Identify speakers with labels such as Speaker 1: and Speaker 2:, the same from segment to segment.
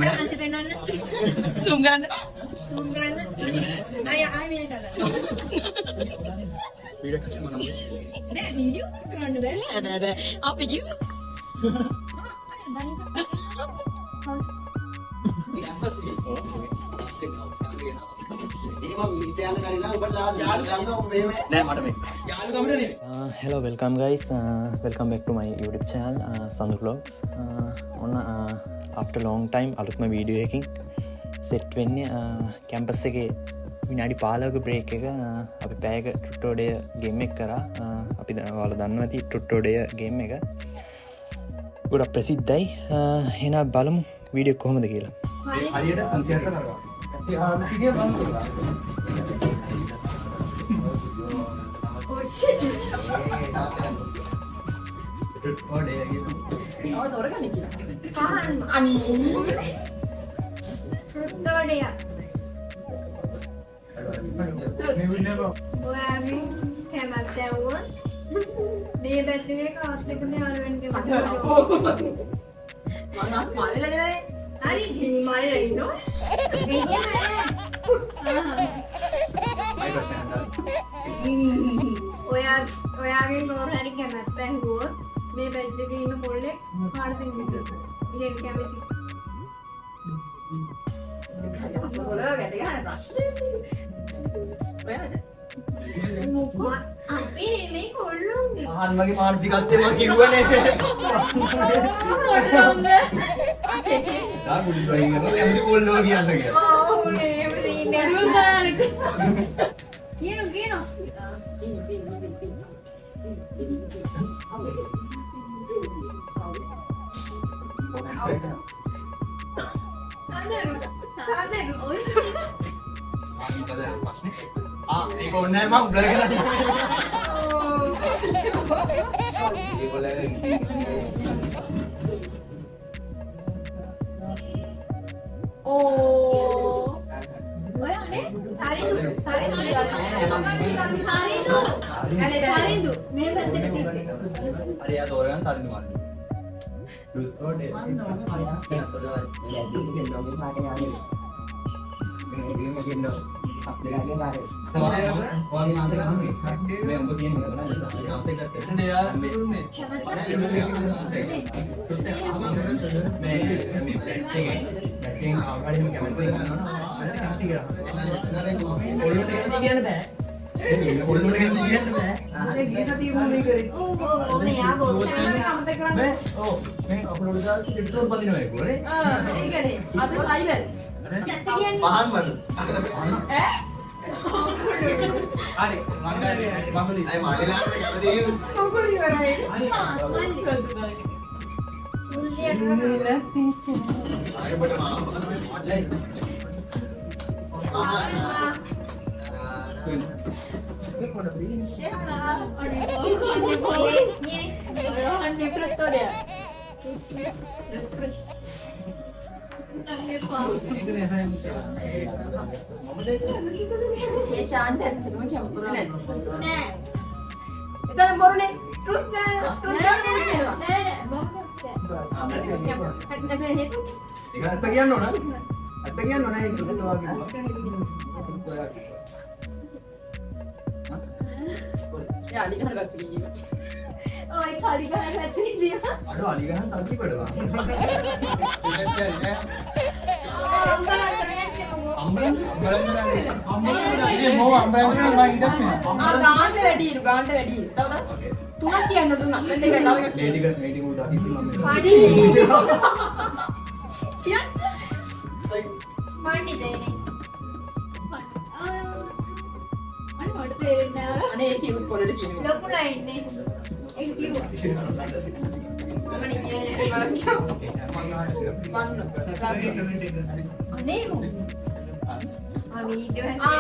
Speaker 1: පොඩ්ඩක් පෙන්නන්න.
Speaker 2: සූම් කරන්න.
Speaker 1: සූම් කරන්න. ආය ආය මෙහෙට අල්ලන්න. නෑ, වීඩියෝ කරන්න බෑ.
Speaker 2: නෑ නෑ නෑ, අපි කිව්වා.
Speaker 3: නෑ, මට මේ
Speaker 4: Hello, welcome guys, welcome back to my YouTube channel, Sandu Vlogs. ඔන්න after long time අලුත්ම වීඩියෝ එකකින් සෙට් වෙන්නේ. කැම්පස් එකේ විනාඩි 15ක බ්‍රේක් එක. අපි පැයක ට්‍රුත් ඕ ඩෙයා ගේම් එක කරා. අපි ඔයාලා දන්නවා ඇති ට්‍රුත් ඕ ඩෙයා ගේම් එක ගොඩක් ප්‍රසිද්ධයි. එහෙනම් බලමු වීඩියෝ කොහොමද කියලා.
Speaker 3: හරියට 500 කරනවා.
Speaker 1: Oh shit.
Speaker 2: ඔය තෝරගන්න කියලා.
Speaker 1: පහන්
Speaker 2: අනේ.
Speaker 1: ට්‍රුත් ඕ ඩෙයා. ඔයාගෙන් කැමැත්ත ඇහුවොත් මේ පැත්තේ කාත් එක්කද යාළු වෙන්න කැමතිද?
Speaker 2: මං අස් මල්ලිලා නෙවෙයි.
Speaker 1: හරි, මල්ලිලා ඉන්නවා. ඒ කියන්නේ ඔයා ඔයාගෙන් කවුරු හරි කැමැත්ත ඇහුවොත් මේ බැච් එකේ ඉන්න කොල්ලෙක් කාටද ඉන්න කැමති?
Speaker 2: පොළ ගැට ගන්න ප්‍රශ්නේ. ඔයාද?
Speaker 1: අපි නෙමෙයි, කොල්ලොන්ගේ.
Speaker 3: අහන් මගේ මානසිකත්වය මං කිව්වනේ. දා ගුඩි ඩ්‍රයිවිං කරනවා කැමති කොල්ලෝ කියන්න කියලා.
Speaker 1: ඔව් නේ, එහෙම සීන් එකක්. කියනු කියනු.
Speaker 2: පින් පින් පින් පින්.
Speaker 1: සඳරු සඳරු.
Speaker 2: ඔය
Speaker 3: මොකද ප්‍රශ්නේ? ආ, ඒක ඕනේ නෑ, මං බ්ලර් කරන්න. ඒක
Speaker 2: ඕ. ඔයානේ?
Speaker 1: සරිදු සරිදු
Speaker 2: හරිදු. හරිදු. මේ පැත්තට තිබ්බේ.
Speaker 3: හරි, එයා තෝරගන්න තරින්න මාරු. මේ උඹ කියන්නේ චාන්ස් එකක් ගත්තා. මේ මේ බැච් එකෙන් බැච් එකෙන් කවුරු හරි කැමති කරනවා නම් කැමති කරනවා. කොල්ලොන්ට කැමති කියන්න බෑ. කොල්ලොන්ට කැමති කියන්න බෑ. ගිය සතියේ මොන මේ කරේ?
Speaker 1: ඔව් ඔව්, මෙයා බොරු.
Speaker 2: අමතක කරන්න.
Speaker 3: මේ ඔව්, මේ අප්ලෝඩ් දාලා සිටුවොත් බඳිනවා ඒක නේ.
Speaker 2: ආ, ඒකනේ. අද සයිලන්ට්.
Speaker 1: ඇත්ත කියන්නේ.
Speaker 3: පහන් වඩු.
Speaker 2: ඈ?
Speaker 3: හරි, මං මම අය මල්ලිලාට කැමති.
Speaker 2: මොකද ඉවරයි.
Speaker 1: මල්ලි.
Speaker 3: ආයෙ මාම.
Speaker 2: අනේ අනේ ප්‍රතෝදය. ඒ ශාන්ට ඇත්තටම කැමති නෑ.
Speaker 1: නෑ.
Speaker 2: එතන බොරුනේ.
Speaker 1: ට්‍රුත් ගන්න.
Speaker 2: ට්‍රුත් ගන්න කියනවා.
Speaker 1: නෑ නෑ, මම
Speaker 2: නැත්නම් හේතු
Speaker 3: ඒක ඇත්ත කියන්න ඕන. ඇත්ත කියන්න ඕන, ඒක ඔයා කිව්වා.
Speaker 2: එයා අලි ගහන පැත්තකින් කියනවා.
Speaker 1: ඔය කලි ගහන පැත්තේ ඉඳියා.
Speaker 3: අඩෝ, අලි ගහන සල්ලි පඩවා. අම්බලන්
Speaker 2: ආ, ගාන්න වැඩිලු, ගාන්න වැඩිලු. තව තව තුනක් කියන්න ඕන, තුනක්. මෙන්න එකයි, තව එකක්
Speaker 3: මේ
Speaker 2: කියන්න.
Speaker 3: ටික මේ ටික උදා කිසි මම
Speaker 2: කියන්න.
Speaker 1: පණ්ඩිතයනේ.
Speaker 2: අනේ මට තේරෙන්නේ නෑ. අනේ ඒ කියුට් පොළට කියනවා.
Speaker 1: ලොකු ලයින් නේ. ඒක කිව්වා. මම නේ කියන්නේ.
Speaker 2: වන්න.
Speaker 1: අනේ මො. ආ, වීඩියෝ
Speaker 2: ආ,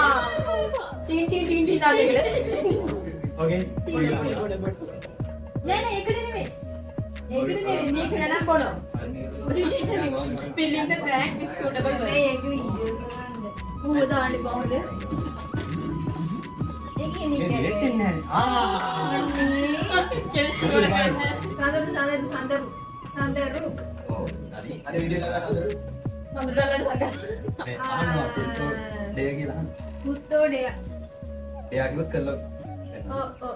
Speaker 2: ටීන් ටීන් ටීන් ටීන් දාන්න එකට.
Speaker 3: ඕකේ.
Speaker 2: නෑ නෑ, ඒකට නෙමෙයි. ඒකට නෙමෙයි, මේක නනම් බොනවා. Filling the blank with suitable words.
Speaker 1: ඒක වීඩියෝ කරන්න.
Speaker 2: ඌව දාන්න කොහොමද?
Speaker 1: ඒක
Speaker 3: මේ
Speaker 1: හිමින්
Speaker 3: ඩිරෙක්ට් එන්නේ නැහැ. ආ.
Speaker 2: කෙනෙක් තෝරගන්න.
Speaker 1: සඳරු සඳරු සඳරු සඳරු.
Speaker 3: ඔව්. හරි. අර වීඩියෝ එක ගන්න.
Speaker 2: සඳුඩල්ලට සංගා.
Speaker 3: මේ අහනවා පුත්තෝ ඩේ කියලා අහන්න.
Speaker 1: පුත්තෝ ඩේ.
Speaker 3: එයා කිව්වොත් කරලා.
Speaker 1: ඔව් ඔව්.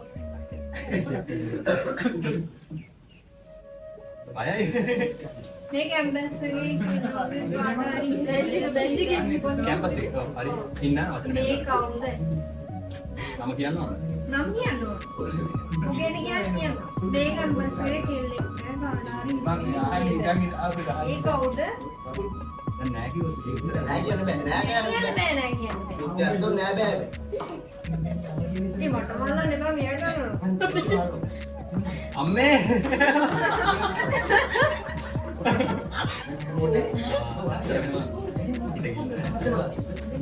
Speaker 3: බයයි.
Speaker 1: මේ කැම්පස් එකේ
Speaker 2: බෙන්ච් එක බෙන්ච් එකේ
Speaker 3: කැම්පස් එකේ. ඔව් හරි. ඉන්න වචන
Speaker 1: මේ කවුද?
Speaker 3: නම කියන්න ඕන.
Speaker 1: නම් කියන්න ඕන. මොකේද කියලා කියන්න. මේ කැම්පස් එකේ කෙල්ලෙක් නෑ කාඩාරි.
Speaker 5: මං ආයෙ නිකන් ආපු ගහන්න.
Speaker 1: ඒ කවුද?
Speaker 3: දැන් නෑ කිව්වොත්
Speaker 6: නෑ කියන්න බෑ. නෑ
Speaker 1: කියන්න බෑ නෑ කියන්න බෑ.
Speaker 6: යුද්ධයක් දුන්න නෑ බෑ.
Speaker 1: ඒ මට මල්ලන්න එපා මෙයාට අහන්න.
Speaker 3: අම්මේ.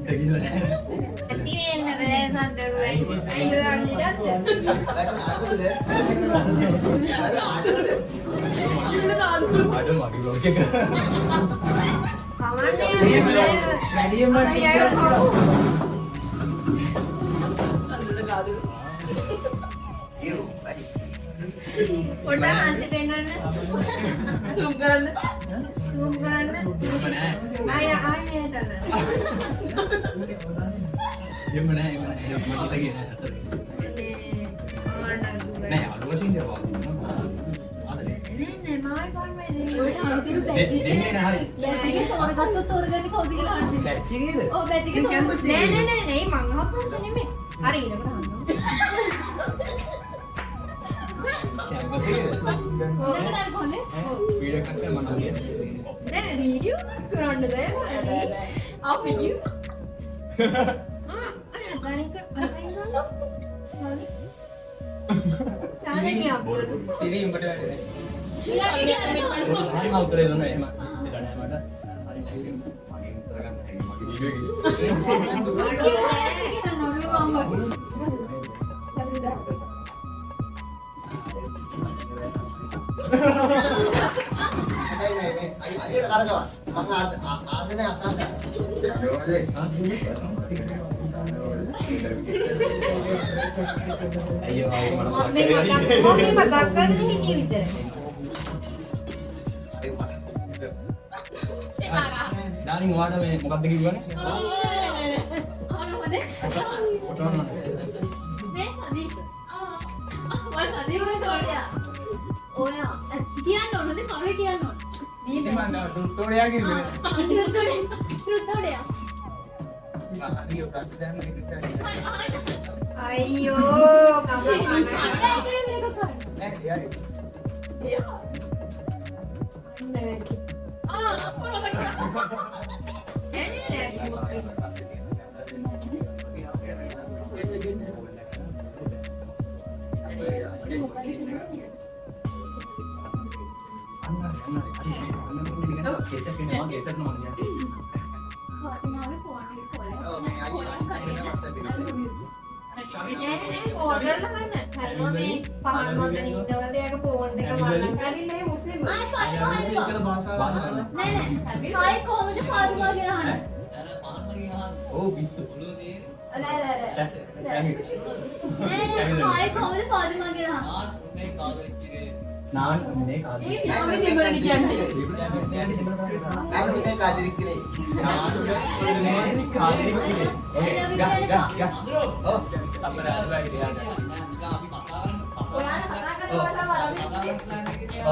Speaker 1: ඇති වෙන්න බෑ සඳරුවයි. අයියෝ අල්ලිඩත්.
Speaker 3: අඩෝ මගේ බ්ලොග් එක.
Speaker 1: කමන්නේ.
Speaker 5: වැඩියෙන්ම
Speaker 1: ටීචර් පොඩ්ඩක් හන්සි පෙන්නන්න.
Speaker 2: සූම් කරන්න.
Speaker 1: සූම් කරන්න. ආය ආය මෙහෙට අන්න.
Speaker 3: එහෙම නෑ එහෙම නෑ. මට හිතගෙන නෑ ඇත්තට. නෑ අඩුව වශයෙන් දේවල්. ආදරේ.
Speaker 1: නෑ නෑ මායි පාන්නේ නෑ.
Speaker 2: ඔයාලට අන්තිම බැච් එකේ
Speaker 3: දෙන්නේ නෑ හරි.
Speaker 2: බැච් එකේ තෝරගත්තොත් තෝරගන්නේ කවුද කියලා අහන්න.
Speaker 3: බැච් එකේද?
Speaker 2: ඔව් බැච් එකේ තෝරගන්න.
Speaker 1: නෑ නෑ නෑ නෑ මං අහපු ප්‍රශ්න නෙමෙයි. හරි ඊළඟට අහන්න.
Speaker 3: කැම්පස් එකේද?
Speaker 2: ඊළඟට අර කොහොමද? ඔව්.
Speaker 3: වීඩියෝ එකක් කරන්න මම කියන්නේ.
Speaker 1: නෑ වීඩියෝ කරන්න බෑ
Speaker 2: බෑ බෑ. ආ වීඩියෝ.
Speaker 1: ආ අනේ අතරින් අතරින් ගන්න. සාරි අප්පෝ.
Speaker 5: සිරි උඹට වැඩ නෑ.
Speaker 2: ඊළඟට අර කොහොමද?
Speaker 3: හරි මම උත්තරේ දුන්නා එහෙම. හිතලා නෑ මට. හරි නෑ මගෙන් උත්තර ගන්න බැහැ. මගේ වීඩියෝ එකේ.
Speaker 6: නෑ නෑ මේ අයියට කරකවන්න. මං ආසනේ අසන්න.
Speaker 3: අයියෝ ආයෙ මට මතක්
Speaker 1: මේ
Speaker 3: කරේ.
Speaker 1: මතක් මම මතක් කරගෙන හිටියේ විතරයි.
Speaker 3: ඩාලින් ඔයාට මේ මොකද්ද කිව්වනේ? කොටවන්න.
Speaker 2: කියන්න ඕනද කවුරු කියන්න ඕන මේ
Speaker 5: ඉතින් මං ටුටෝරියල් කිව්වේ.
Speaker 2: ත්‍රුතෝඩේ
Speaker 5: මං අනිත් ප්‍රශ්න දැන් ඉතින්
Speaker 1: අයියෝ කම කන.
Speaker 5: නෑ එයා
Speaker 1: අන්න වැරදි. නෑ නෑ නෑ කිව්වා.
Speaker 3: අන්න අන්න හරි මේ අන්න පොඩි කේස් එකක් එනවා කේස් එකක් නෝ කියන්නේ.
Speaker 6: ඔව් මේ අයියා WhatsApp එකේ.
Speaker 1: නෑ නෑ කෝල් කරලා ගන්න. හරිම මේ පහන් මොතන ඉන්නවද එයාගේ ෆෝන් එක මල්ලන් ගන්න.
Speaker 2: නෑ නෑ ආයේ කොහොමද පාදුමා කියලා අහන්නේ
Speaker 3: ඔව් පිස්සු.
Speaker 2: නෑ නෑ නෑ
Speaker 3: නෑ
Speaker 2: නෑ නෑ ආයේ කොහොමද පාදුමා කියලා අහන්නේ
Speaker 3: නාන් මේ කාද.
Speaker 2: මේ දෙමරණි කියන්නේ
Speaker 6: නෑ මේ කාදිරික් කියලා.
Speaker 3: නාන් මේ කාදිරික් කිලේ. ඕකේ ගා ගා ගා. ඔව්
Speaker 5: අපර අර වැඩ එයාට.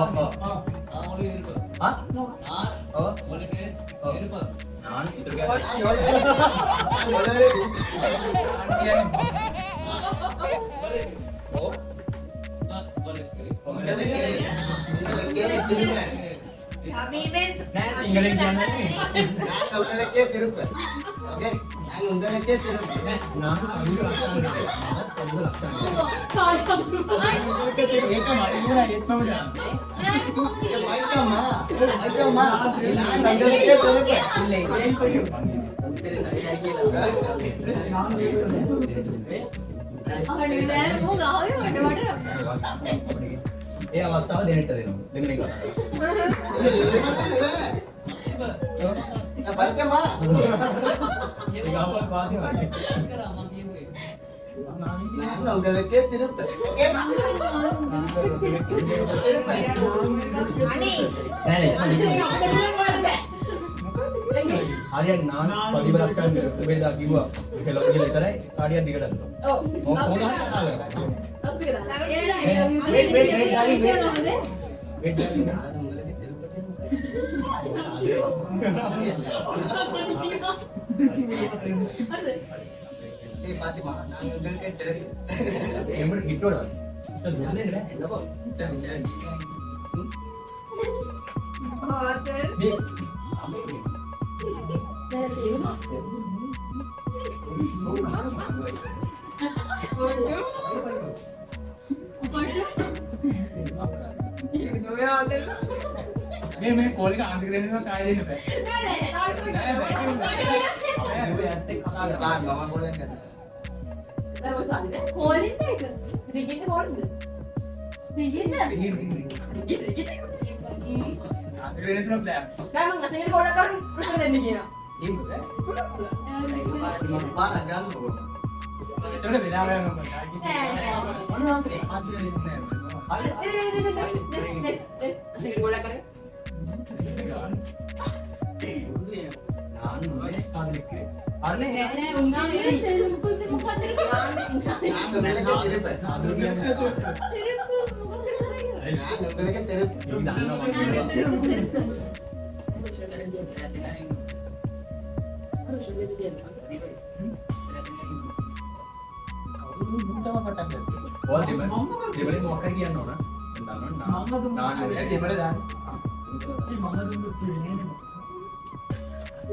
Speaker 3: ඔව් ඔව්. හා? ඔව්. නාන් ඉතුරු ගන්න. ඔව්.
Speaker 1: අපි මේ
Speaker 3: නෑ සිංහලෙන් කියන්නේ.
Speaker 6: උங்களுக்கே திருப்பு. ஓகே நான் உங்களுக்கே திருப்பு.
Speaker 3: නාන් සඳු ලක්ෂණ. නාන් සඳු ලක්ෂණ.
Speaker 5: ඒක මට දුන්නා ඒත් මම දන්නේ.
Speaker 6: மைக்கம்மா மைக்கம்மா நான் உங்களுக்கே திருப்பு.
Speaker 5: උත්තරේ සරි හරි කියලා.
Speaker 2: අනේ නෑ මූ ගාවේ මට මට
Speaker 3: ඒ අවස්ථාව දෙන්නට දෙනවා. දෙන්නෙක් කතා කරනවා.
Speaker 6: மைக்கம்மா
Speaker 3: ඒක අපල් වාදී වගේ.
Speaker 6: நான் உங்களுக்கே திருப்பு. ஓகே திருப்பு.
Speaker 1: අනේ
Speaker 3: නෑ නෑ.
Speaker 2: නෑ
Speaker 3: හරියට නාන පදිබරක් කරන් ඔබේදා කිව්වා හෙලෝ කියලා විතරයි කාඩියක් දිගට යනවා.
Speaker 2: ඔව්.
Speaker 3: මොකද හරි කතා කරා.
Speaker 2: ඔව් කියලා.
Speaker 3: Wait, wait, wait, darling, wait. Wait, darling.
Speaker 6: ඒ ෆාතිමා நான் உங்களுக்கு தெரியும்.
Speaker 3: එම්බර කිට්ටුවට දුන්න දෙන්න බෑ.
Speaker 6: එන්නකෝ.
Speaker 1: හතර
Speaker 3: මේ
Speaker 1: ඔය හතර
Speaker 5: මේ මේ කෝල් එක ආන්සර් දෙන්න නිසා ආයෙ දෙන්න බෑ.
Speaker 1: නෑ නෑ
Speaker 5: නෑ බෑ.
Speaker 3: ඔය ඇත්ත කතා කරා.
Speaker 6: බා මම කෝල් එකක් ගන්නවා.
Speaker 2: දැන් ඔය සල්ලි
Speaker 1: කෝලින්ද එක
Speaker 2: රිගින්න කෝල්ද?
Speaker 1: රිගින්ද
Speaker 2: රිගින්න රිගින්න.
Speaker 5: ආන්සර් දෙන්න තුනක් බෑ.
Speaker 2: නෑ මං අසගෙන කෝල් එකක් කරන් උත්තර දෙන්න කියනවා.
Speaker 5: ඒක බෑ.
Speaker 6: මම පාර ගන්නකො.
Speaker 5: එතකොට වෙලාව යනවා මට.
Speaker 2: නෑ නෑ.
Speaker 5: මොන ආන්සර් ආන්සර් දෙන්නේ නෑ.
Speaker 3: හරි.
Speaker 2: අසගෙන කෝල් එකක් කරන්.
Speaker 3: නාන්න මොකද කාදෙක් කිරේ. හරිනේ.
Speaker 2: නෑ නෑ උන්ගේ
Speaker 1: මොකද මොකද
Speaker 6: நான் உங்களுக்கு திருப்ப.
Speaker 3: ආදර කියන්නේ.
Speaker 1: තිරුප්පු මොකද කරන්නේ
Speaker 6: நான் உங்களுக்கு திருப்ப.
Speaker 3: ඒක දන්නවා මම.
Speaker 5: කවුරු මුන්ටම පටන් ගත්තා.
Speaker 3: ඔයා දෙමළ දෙමළේ මොකක් හරි කියන්න ඕන. දන්නවනේ නාන්න
Speaker 5: නෑ දෙමළ දාන්න.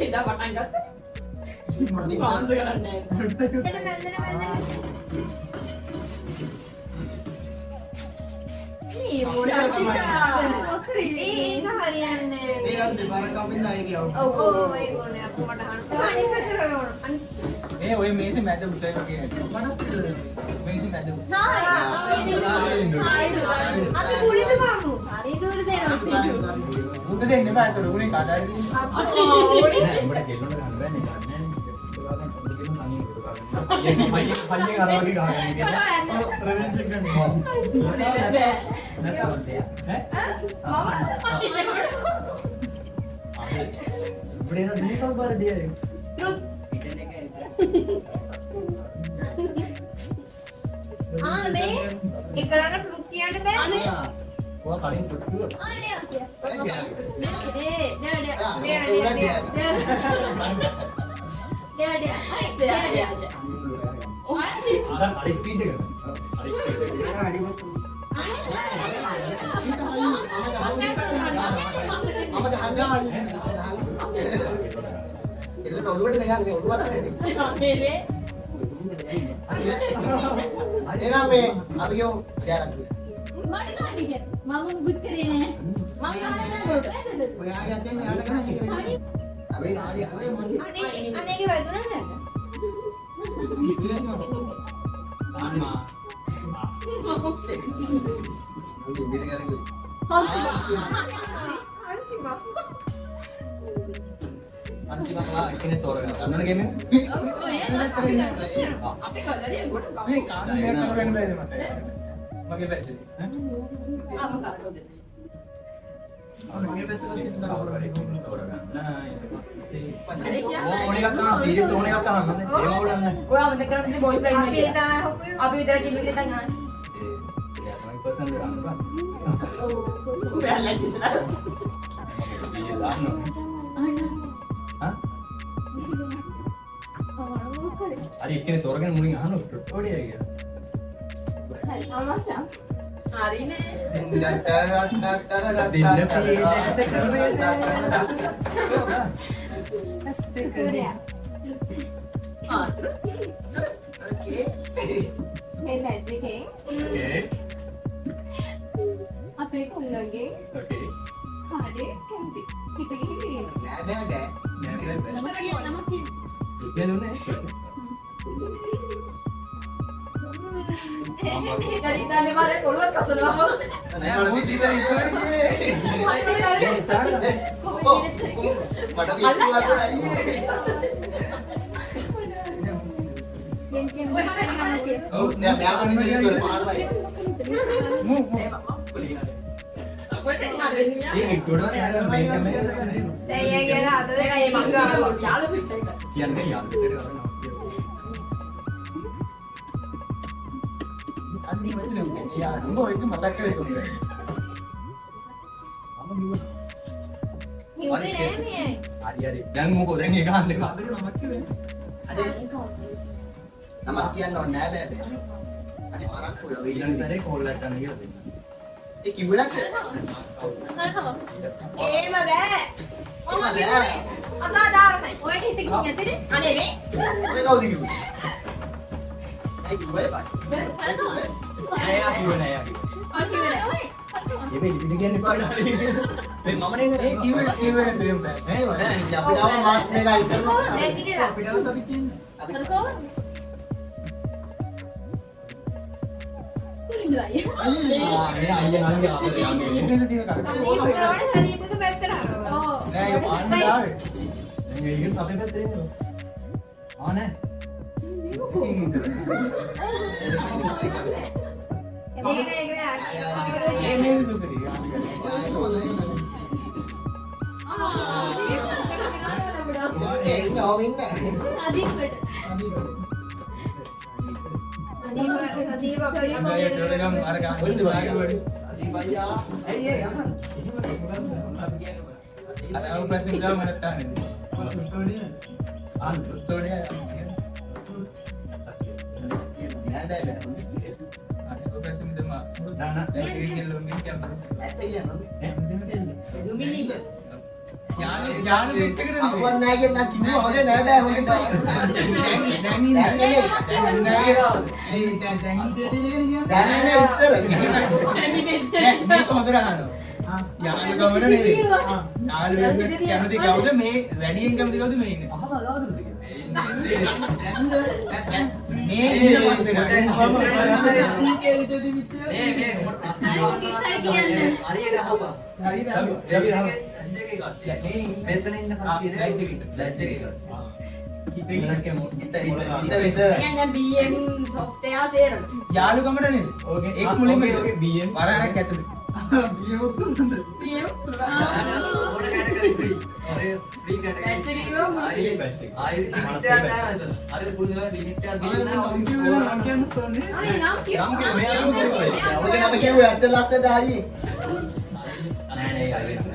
Speaker 2: එදා පටන් ගත්තා. ආන්සර් කරන්නේ නෑ.
Speaker 1: මෙතන මෙතන මෙතන මේ මොන ඒක හරියන්නේ නෑ.
Speaker 6: මේ අර දෙපාරක් කපින් ආයේ ගියා.
Speaker 1: ඔව් ඔව් ඒක ඕනේ අප්පු මට අහන්න. අනිත් පැත්තට ඕන. අනිත්
Speaker 5: මේ ඔය මේසෙ මැද උසයි වගේ නේද? මේසෙ මැද උස.
Speaker 1: අපි කුලිද ගමු. හරි දුර දෙනවා.
Speaker 5: උන්ට දෙන්න එපා ඒතර උනේ කාට හරි දෙන්න.
Speaker 3: නෑ උඹට කෙල්ලොන්ට ගන්න බෑනේ. ගන්න නෑනේ. පයින් පයින් අර වගේ ගහගෙන ඉන්නේ.
Speaker 7: රිවෙන්ජ් එක ගන්න.
Speaker 3: නැත්නම් ඈ? උඹට එන දීපල් බාර ඩියර්.
Speaker 1: ආ මේ එක ළඟට රුක් කියන්න බෑ.
Speaker 3: ඔයා කලින් ටුට් කිව්වා.
Speaker 1: ආ නෑ. ඒ නෑ නෑ නෑ නෑ නෑ. නෑ නෑ. හරි නෑ නෑ.
Speaker 3: අර අර ස්පීඩ් එක. අර ස්පීඩ් එක.
Speaker 6: මම ගහන්න. එල්ලට ඔළුවට නගන්න මේ ඔළුවට නෙමෙයි.
Speaker 2: මේ මේ
Speaker 6: එහෙනම් මේ අපි කියමු ෂෙයාර් එකක්.
Speaker 1: මට ගන්න කිය. මම මුකුත් කරේ නෑ. මම ගහන්නේ නෑ.
Speaker 6: ඔයාගේ අතෙන් මෙයාට ගහන්න කියලා.
Speaker 1: අනේ අනේ අනේ ඒක වැදුනද?
Speaker 3: නාන්මා.
Speaker 1: අන්සිමා.
Speaker 3: අන්තිම කලා එක්කෙනෙක් තෝරගන්න. දන්නවනේ ගේම් එක?
Speaker 1: ඔව් ඔය අපි ගන්නවා.
Speaker 2: අපි කලරිය ගොඩ ගමු.
Speaker 5: මේ කාණු දෙයක් කරගන්න බෑද මට? මගේ බැච් එකේ. ඈ?
Speaker 2: ආ මම කරගන්න.
Speaker 3: කවුරු හරි එක්කෙනෙක් තෝරගන්න. ඊට පස්සේ ඕන එකක් අහන්න සීරියස් ඕන එකක් අහන්න. ඒව අවුලක් නෑ.
Speaker 2: ඔයා මතක කරගන්න බොයි ෆ්‍රෙන්ඩ්
Speaker 1: අපි
Speaker 2: නේ.
Speaker 1: තමයි හොප්පු.
Speaker 2: අපි විතර කිව්වෙ නැත්නම් ආ.
Speaker 3: ඒ එයා තමයි පර්සනල් ගන්න බා.
Speaker 2: ඔයාලා චිතලා.
Speaker 3: මගේ දාන්න ඕනේ.
Speaker 1: අන්න.
Speaker 3: හා? හරි එක්කෙනෙක් තෝරගෙන මුලින් අහන්න ටොට්ටෝඩිය කියලා.
Speaker 2: අමාෂා. හරිනේ. ආ
Speaker 1: මේ බැච් එකෙන්
Speaker 3: ඕකේ.
Speaker 1: අපේ කොල්ලන්ගෙන්
Speaker 3: ඕකේ.
Speaker 1: කාඩේ කැමති. හිත ගිහින් තියෙනවා.
Speaker 6: නෑ නෑ නෑ.
Speaker 3: නෑ නෑ බෑ.
Speaker 1: නම කියන්න නම කියන්න.
Speaker 3: රුපියල් දුන්නේ.
Speaker 2: දැන් ඉතින් මාරේ පොළොවත් කසනවා.
Speaker 5: නෑ මම ඉතින්
Speaker 1: කොහොමද
Speaker 6: මට පිස්සු වගේ අයියේ.
Speaker 1: කියන්න කියන්න නම කියන්න.
Speaker 6: ඔව් නෑ මෙයා කලින් ඉතින් පාරයි.
Speaker 5: මු මු.
Speaker 3: ඒ කිට්ටුවට යනවා මේ කැමරේ.
Speaker 1: දැන් යා කියලා අද
Speaker 2: ඒ මං ගාව යාළු පිට එක.
Speaker 3: කියන්නේ යාළු පිටට කරනවා.
Speaker 5: අන්න ඒ වචනේ උන්නේ. යා උඹ ඔය එක මතක් කරේ කොහොමද?
Speaker 3: මම කිව්වා.
Speaker 1: කිව්වේ නෑ මේ.
Speaker 3: හරි හරි. දැන් මොකෝ දැන් ඒක අහන්න එපා.
Speaker 6: අනේ නමක් කියන්න ඕනේ නෑ බෑ බෑ. අනේ පරක්කු වෙලා
Speaker 3: ඊළඟ සැරේ කෝල් එකක් ගන්න කියලා දෙන්න.
Speaker 6: ඒ කිව්වේ නැද්ද?
Speaker 2: ඒම බෑ.
Speaker 6: එහෙම බෑ.
Speaker 2: අසාධාරණයි. ඔයට හිත ගිහින් ඇතිනේ. අනේ මේ.
Speaker 6: ඔය කවුද කිව්වේ? ඒ කිව්වේ බෑ.
Speaker 3: නෑ යා කිව්වේ නෑ යා කිව්වේ.
Speaker 2: අර කිව්වේ නෑ.
Speaker 3: ඒ මේ ඉතින් කියන්න එපා නේ. මේ මම නේද
Speaker 5: ඒ කිව්වේ කිව්වේ නැද්ද එහෙම බෑ.
Speaker 3: නෑ
Speaker 6: නෑ ඉතින් අපිට ආව මාස් මේක අයින් කරනවා.
Speaker 1: නැගිටලා.
Speaker 5: අපිට අවශ්‍ය අපි කියන්නේ.
Speaker 3: ආ මේ අයියා නංගි ආදරේ යන්නේ.
Speaker 5: ඉතින් තියෙන කරක.
Speaker 1: සදීප ගාවන සදීපක පැත්තට හරවනවා.
Speaker 2: ඔව්.
Speaker 5: නෑ ඒක පාන්න ආවේ.
Speaker 3: දැන් ඒක අපේ පැත්තේ ඉන්නවා. ආ නෑ.
Speaker 1: ඒක නෑ ඒක නෑ.
Speaker 5: ඒ මේ සුපිරි.
Speaker 6: ඒ ඉන්න ඔහොම ඉන්න.
Speaker 1: සදීප සදීප අපේ
Speaker 5: අය ටොලගම් අර ගන්න.
Speaker 6: ඔයිද බයි.
Speaker 5: ඇයි ඒ යන්න. අපි කියන්නේ අර අර ප්‍රශ්න ගාම නැත්තම් නේද? ආ උත්තෝනිය.
Speaker 6: නෑ බෑ බෑ.
Speaker 5: අර ප්‍රශ්න දෙම.
Speaker 3: නෑ නෑ.
Speaker 5: ඒ කියන්නේ ලොම්බින් කියන්නේ.
Speaker 6: ඇත්ත කියන්න.
Speaker 5: යාළු යාළු පිට එකට
Speaker 6: අවුවක් නෑ කියන නම් කිව්වා හොඳේ නෑ බෑ හොඳේ බෑ.
Speaker 5: දැන් දැන් ඉන්න.
Speaker 6: දැන් නෙමෙයි.
Speaker 5: දැන් නෑ.
Speaker 6: දැන් නෙමෙයි ඉස්සර.
Speaker 5: නෑ මේක හොඳට අහනවා. යාළු ගමන නෙවෙයි. යාළු වෙන්න කැමති කවුද මේ වැඩියෙන් කැමති කවුද මේ ඉන්නේ? මේ ඉන්න පස් දෙනා.
Speaker 3: හරියට අහපන්.
Speaker 7: මෙතන ඉන්න කට්ටිය
Speaker 5: බැච් එකේ.
Speaker 7: බැච් එකේ
Speaker 3: ඉතලක් යමු.
Speaker 6: ඉත ඉත ඉත විතර.
Speaker 2: කියන්නේ BM software සේරම.
Speaker 5: යාළු ගමන නෙවෙයි.
Speaker 3: ඕකේ.
Speaker 5: ඒක මුලින්ම
Speaker 3: ඕකේ ඕකේ BM.
Speaker 5: වරණක් ඇතුලේ.
Speaker 2: BM
Speaker 7: ඕන කැටගරි ෆ්‍රී. ඔය ෆ්‍රී කැටගරි.
Speaker 2: බැච් එක කිව්වම
Speaker 7: ආයෙ
Speaker 3: බැච් එක.
Speaker 7: ආයෙ ලිමිට් එකක් නෑ මෙතන. අර පුළුවන් ලිමිට් එකක් දීලා නෑ.
Speaker 2: අනේ නම් කිව්වා.
Speaker 3: නම් කිව්වා. මෙයා නම් කිව්වා.
Speaker 6: ඔය නම කිව්වේ ඇත්ත ලස්සනට ආයේ.
Speaker 3: නෑ නෑ අයියා.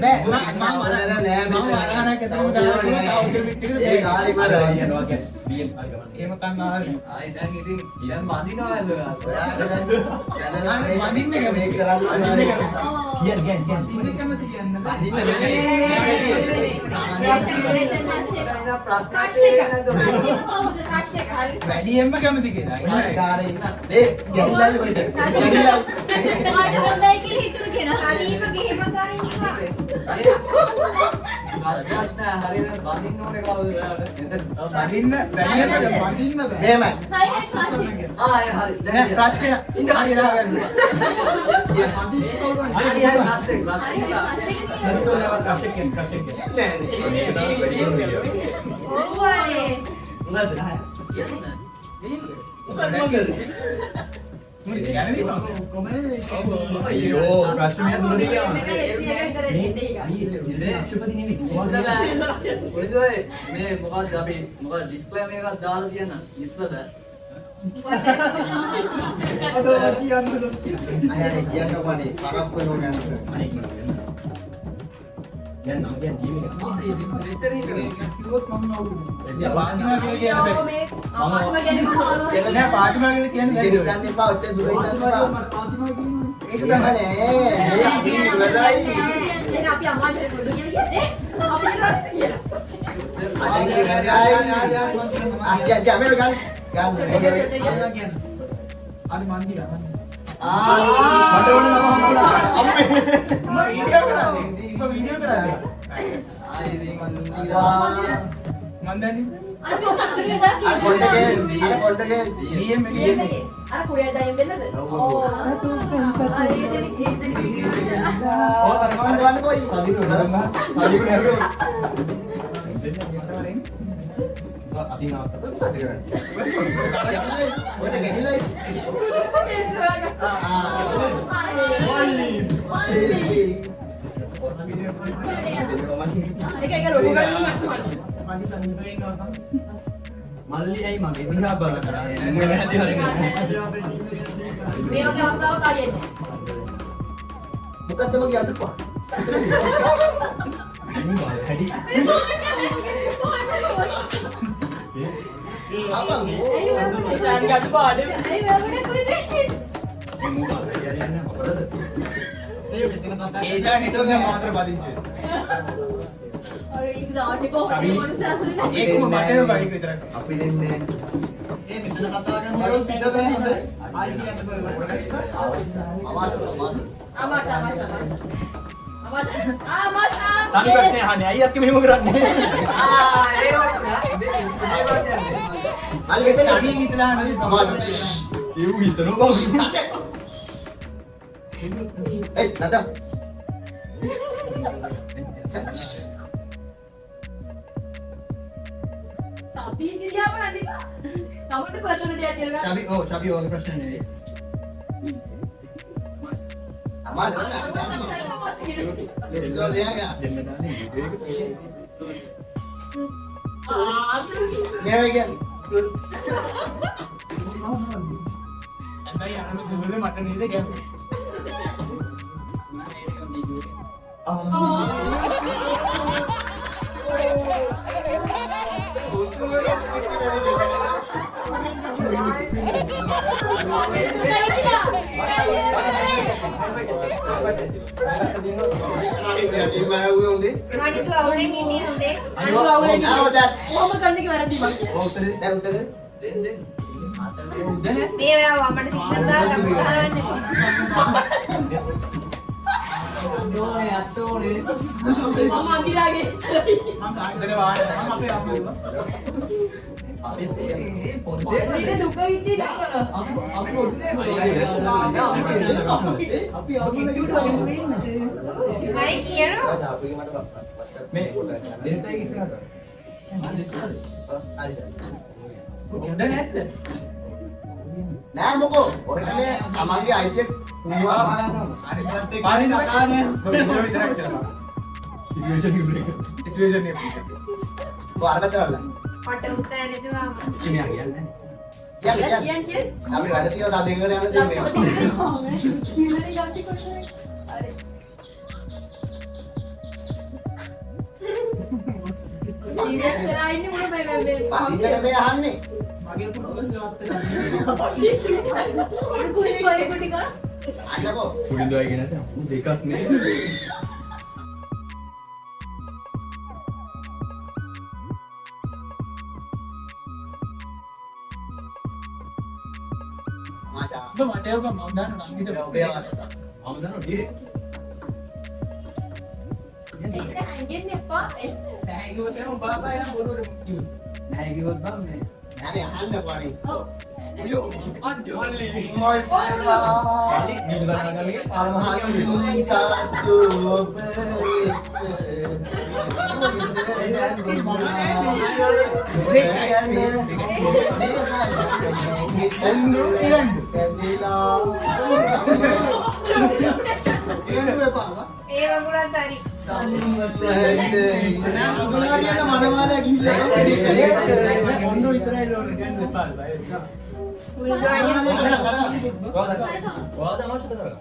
Speaker 5: නෑ මම
Speaker 6: සහෝදර නෑ
Speaker 5: මම
Speaker 6: මෙතන.
Speaker 5: වරණක් ඇතුලේ දාලා සෞන්දර්ය පිට එකට
Speaker 6: ඒ කාලේ
Speaker 3: අර
Speaker 6: ඉවරයි.
Speaker 3: අයියා වගේ BM හරි ගමන්.
Speaker 5: එහෙම කන්න ආවේ.
Speaker 7: ආයෙ දැන් ඉතින් දැන් වදිනවා ඇල්ල ඔයාලා.
Speaker 6: ඔයාට දැන් දැන්
Speaker 5: වදින්න
Speaker 6: මේක
Speaker 5: කැමති.
Speaker 6: කරන්න
Speaker 5: වදින්න
Speaker 6: ඕනේ.
Speaker 3: කියන්න කියන්න කියන්න.
Speaker 6: වදින්න නෙමෙයි.
Speaker 7: ප්‍රශ්න
Speaker 2: ක්‍රෂ් එක හරි.
Speaker 5: වැඩියෙන්ම කැමති කියලා.
Speaker 6: ඒ කාලේ මේ ගැහිලා ඉවරට. ගැහිලා.
Speaker 1: මට හොඳයි කියලා හිතුණු කෙනා. සදීප ගිහිම කරින්නවා.
Speaker 7: ප්‍රශ්න හරියට වදින්න ඕනේ කවුද ඔයාලට? මෙතන.
Speaker 5: වදින්න වැඩියෙන්ම කැමති.
Speaker 6: මෙහෙමයි.
Speaker 1: හරි හරි ක්‍රෂ් එක.
Speaker 7: ආ ඒ හරි.
Speaker 5: නෑ ප්‍රශ්නය හරියට අහගන්න.
Speaker 7: හරි හරි ප්‍රශ්න
Speaker 1: හරි
Speaker 7: ප්‍රශ්න.
Speaker 1: හරි ක්‍රෂ් එක තියෙනවා.
Speaker 3: ක්‍රෂ් එක කියන්න ක්‍රෂ් එක කියන්න.
Speaker 6: නෑ නෑ.
Speaker 3: මේක තමයි වැඩිම වීඩියෝ.
Speaker 1: ඔව් අනේ.
Speaker 3: මොකද්ද? මොකද්ද මොකද්ද?
Speaker 5: මුලි කියන්නේ
Speaker 3: අයියෝ ප්‍රශ්නයක් දුන්නේ
Speaker 2: එක SC එක විතර දෙන්නේ ඒක.
Speaker 3: මේ ලක්ෂපති නෙමෙයි.
Speaker 7: පොඩි දොයි මේ මොකද්ද අපි මොකක්ද ඩිස්ක්ලේමර් එකක් දාලා තියන්න ඉස්ල බෑ.
Speaker 6: අනේ අනේ කියන්න ඕනේ. පරක්කු වෙනව ගන්න.
Speaker 3: අනේ ඉක්මනට කියන්න. දැන් නම් කියන්නේ ටීම් එක.
Speaker 7: මෙතන ඉඳලා
Speaker 5: පාතිමා කියලා කියන්න බැහැ.
Speaker 2: මේ පාතිමා කියන්නේ කොහොමද?
Speaker 5: නෑ පාතිමා කියලා කියන්න
Speaker 6: ඉතින්
Speaker 5: බැහැ.
Speaker 6: හිතන්න එපා. ඔච්චර දුර හිතන්න එපා.
Speaker 5: ඒක
Speaker 6: එහෙම
Speaker 5: තමයි.
Speaker 6: නෑ. මේ අපි ඉවරයි.
Speaker 2: එහෙනම් අපි අම්මාට පොඩි කියලා කියන්නේ. අපි රට කියලා.
Speaker 6: අනේ ඉවරයි. ආ කිය කිය මේක ගන්න. ගන්න.
Speaker 3: මට ඕන නම හම්බුණා. අම්මේ.
Speaker 5: මම වීඩියෝ කරන්නේ. මම වීඩියෝ කරන්නේ.
Speaker 7: ආයෙ ඉතින්
Speaker 5: මන් දන්නේ
Speaker 1: අර මේ සතුටු දා
Speaker 6: අර පොඩ්ඩකේ අර පොඩ්ඩකේ
Speaker 5: DM
Speaker 2: DM
Speaker 5: DM
Speaker 2: එකේ. අර කුඩේ ඩයිම් දෙන්නද?
Speaker 6: ඔව් ඔව්.
Speaker 1: අර ඒ දෙනෙක් ඒ දෙනෙක්
Speaker 3: ඔය අර
Speaker 6: අර ගන්න කොයි?
Speaker 3: සදින උදරම. සදින අදින් ආවත්
Speaker 6: මොකද කරන්නේ? ඔය ගහලා ආ මල්ලි මල්ලි
Speaker 2: ඒක ඒක ලොකු ගන්න
Speaker 3: මල්ලි ඇයි මගේ දිහා බලන මම නැති හරි
Speaker 2: මේ වගේ අවස්ථාවක් ආයෙ එන්නේ.
Speaker 6: මොකද්ද මගේ අඩුපා?
Speaker 3: හැඩි
Speaker 6: අපං
Speaker 2: ඒ අඩුපාඩු.
Speaker 1: ඇයි ඔයාලට කොයිද?
Speaker 3: මූ බල හරි යන්නේ මොකද
Speaker 6: ඒ මෙතන කතා
Speaker 5: ඒෂා නිතර මාතර පදිංචි.
Speaker 1: අර ඒක දාන්න කොහොමද මේ මොනස අසුරේ?
Speaker 5: ඒකම මටම බයික් විතරක්.
Speaker 3: අපි දෙන්නේ
Speaker 6: ඒ මෙතන කතා කරනකොට පිට බෑ හොඳ. ආයි කියන්න බෑ. අමාරු අමාරු.
Speaker 2: අමාෂා අමාෂා අමාෂා අමාෂා.
Speaker 3: තනි ප්‍රශ්නේ අහන්නේ ඇයි අක්කේ මෙහෙම කරන්නේ?
Speaker 5: ආ ඒ
Speaker 6: මල්ලි මෙතන
Speaker 5: අඩියෙන් ඉතලා අහන්නේ.
Speaker 6: අමාරු.
Speaker 3: ඒ ඌ හිතනවා බං.
Speaker 6: ඒ නැතම්.
Speaker 2: අපි දිහා බලන්න එපා. තමන්ට පර්සනල් දෙයක් කියලා ගන්න.
Speaker 3: ශබි ඔව් ශබි ඔයාගේ ප්‍රශ්න නෙවෙයි.
Speaker 6: අමාරු නෑ.
Speaker 3: දෙන්න දාන්නේ වීඩියෝ එක.
Speaker 6: මෙහෙම කියන්නේ.
Speaker 5: හැබැයි අර මේ දුවලේ මට නේද ගැහුවේ.
Speaker 1: අනිත් අවුලෙන් ඉන්නේ හොඳේ.
Speaker 2: අනිත් අවුලෙන්
Speaker 6: ආ දැන්
Speaker 2: කොහොම කරන්න එක වැරදි මං කියන්නේ.
Speaker 3: ඔව් උත්තර
Speaker 6: දැන් උත්තර
Speaker 7: දෙන්න දෙන්න.
Speaker 5: උද නෑ.
Speaker 1: මේ ඔයා වමට සිද්ධ දාලා ගන්න එපා.
Speaker 7: ඕනේ අත්ත ඕනේ.
Speaker 2: මම අඳිරාගේ ඉච්චරයි.
Speaker 5: මං වාහන මං අපේ අම්මා.
Speaker 7: අපි පොඩ්ඩේ
Speaker 2: ඉතින් දුක විඳින්න.
Speaker 7: අපි පොඩ්ඩේ
Speaker 3: අපි අවුල
Speaker 1: මම කියනවා
Speaker 6: අපි මට WhatsApp
Speaker 5: මේ දෙන්නයි ඉස්සරහට.
Speaker 6: හරි
Speaker 5: උඩ නැද්ද?
Speaker 6: නෑ මොකෝ ඔහෙට මේ තමන්ගේ අයිතිය ඌවා
Speaker 5: අනිත් පැත්තේ පාරේ කතා නෑ. විතරක් කරලා.
Speaker 3: සිටුේෂන් එක බ්‍රේක්.
Speaker 5: සිටුේෂන් එක.
Speaker 6: ඔය අර පැත්තට බලන්න
Speaker 1: මට උත්තර නැතුව ආවා.
Speaker 3: ඉතින් මෙයා කියන්නේ
Speaker 6: කියන්න කියන්න
Speaker 2: කියන් කියන්.
Speaker 6: අපි වැඩ තියෙනවා තව දෙකකට යන්න තියෙනවා
Speaker 2: කිල්ලේ යටි කොටනේ. හරි. සීරියස් වෙලා ඉන්නේ මොන මේ මේ මේ.
Speaker 6: පදින්නට මේ අහන්නේ
Speaker 3: මගේ පුරුදු වත්
Speaker 2: ඔය කුඩි කොයි කුඩි කර.
Speaker 6: අන්නකෝ
Speaker 3: පුරුදු අය ගැන අහු දෙකක් නේ.
Speaker 6: මාෂා
Speaker 5: ඔබ මට ඒක මම දන්නවා නංගිට
Speaker 6: ඔබේ අවස්ථාව
Speaker 3: මම දන්නවා ඩිරෙක්ට්.
Speaker 2: ඒක හැංගෙන්න එපා.
Speaker 5: නෑ කිව්වොත් එහෙම බාබා එන බොරුවට කිව්වොත්.
Speaker 3: නෑ කිව්වොත් බං මේ
Speaker 6: නෑ නේ අහන්නකෝ අනේ
Speaker 2: ඔව්.
Speaker 6: යෝ
Speaker 5: අඩෝ
Speaker 6: මල්ලි
Speaker 3: මල්ලි නිල් බලනගමේ පාර මහා
Speaker 6: සාතු ඔබ
Speaker 1: ඒ වගුලත් හරි.
Speaker 5: ඔන්න විතරයි ලෝක ගන්න එපා බය.
Speaker 1: පුරුදු අයියා.
Speaker 7: ඔයාලා අවශ්‍යද කරගන්න.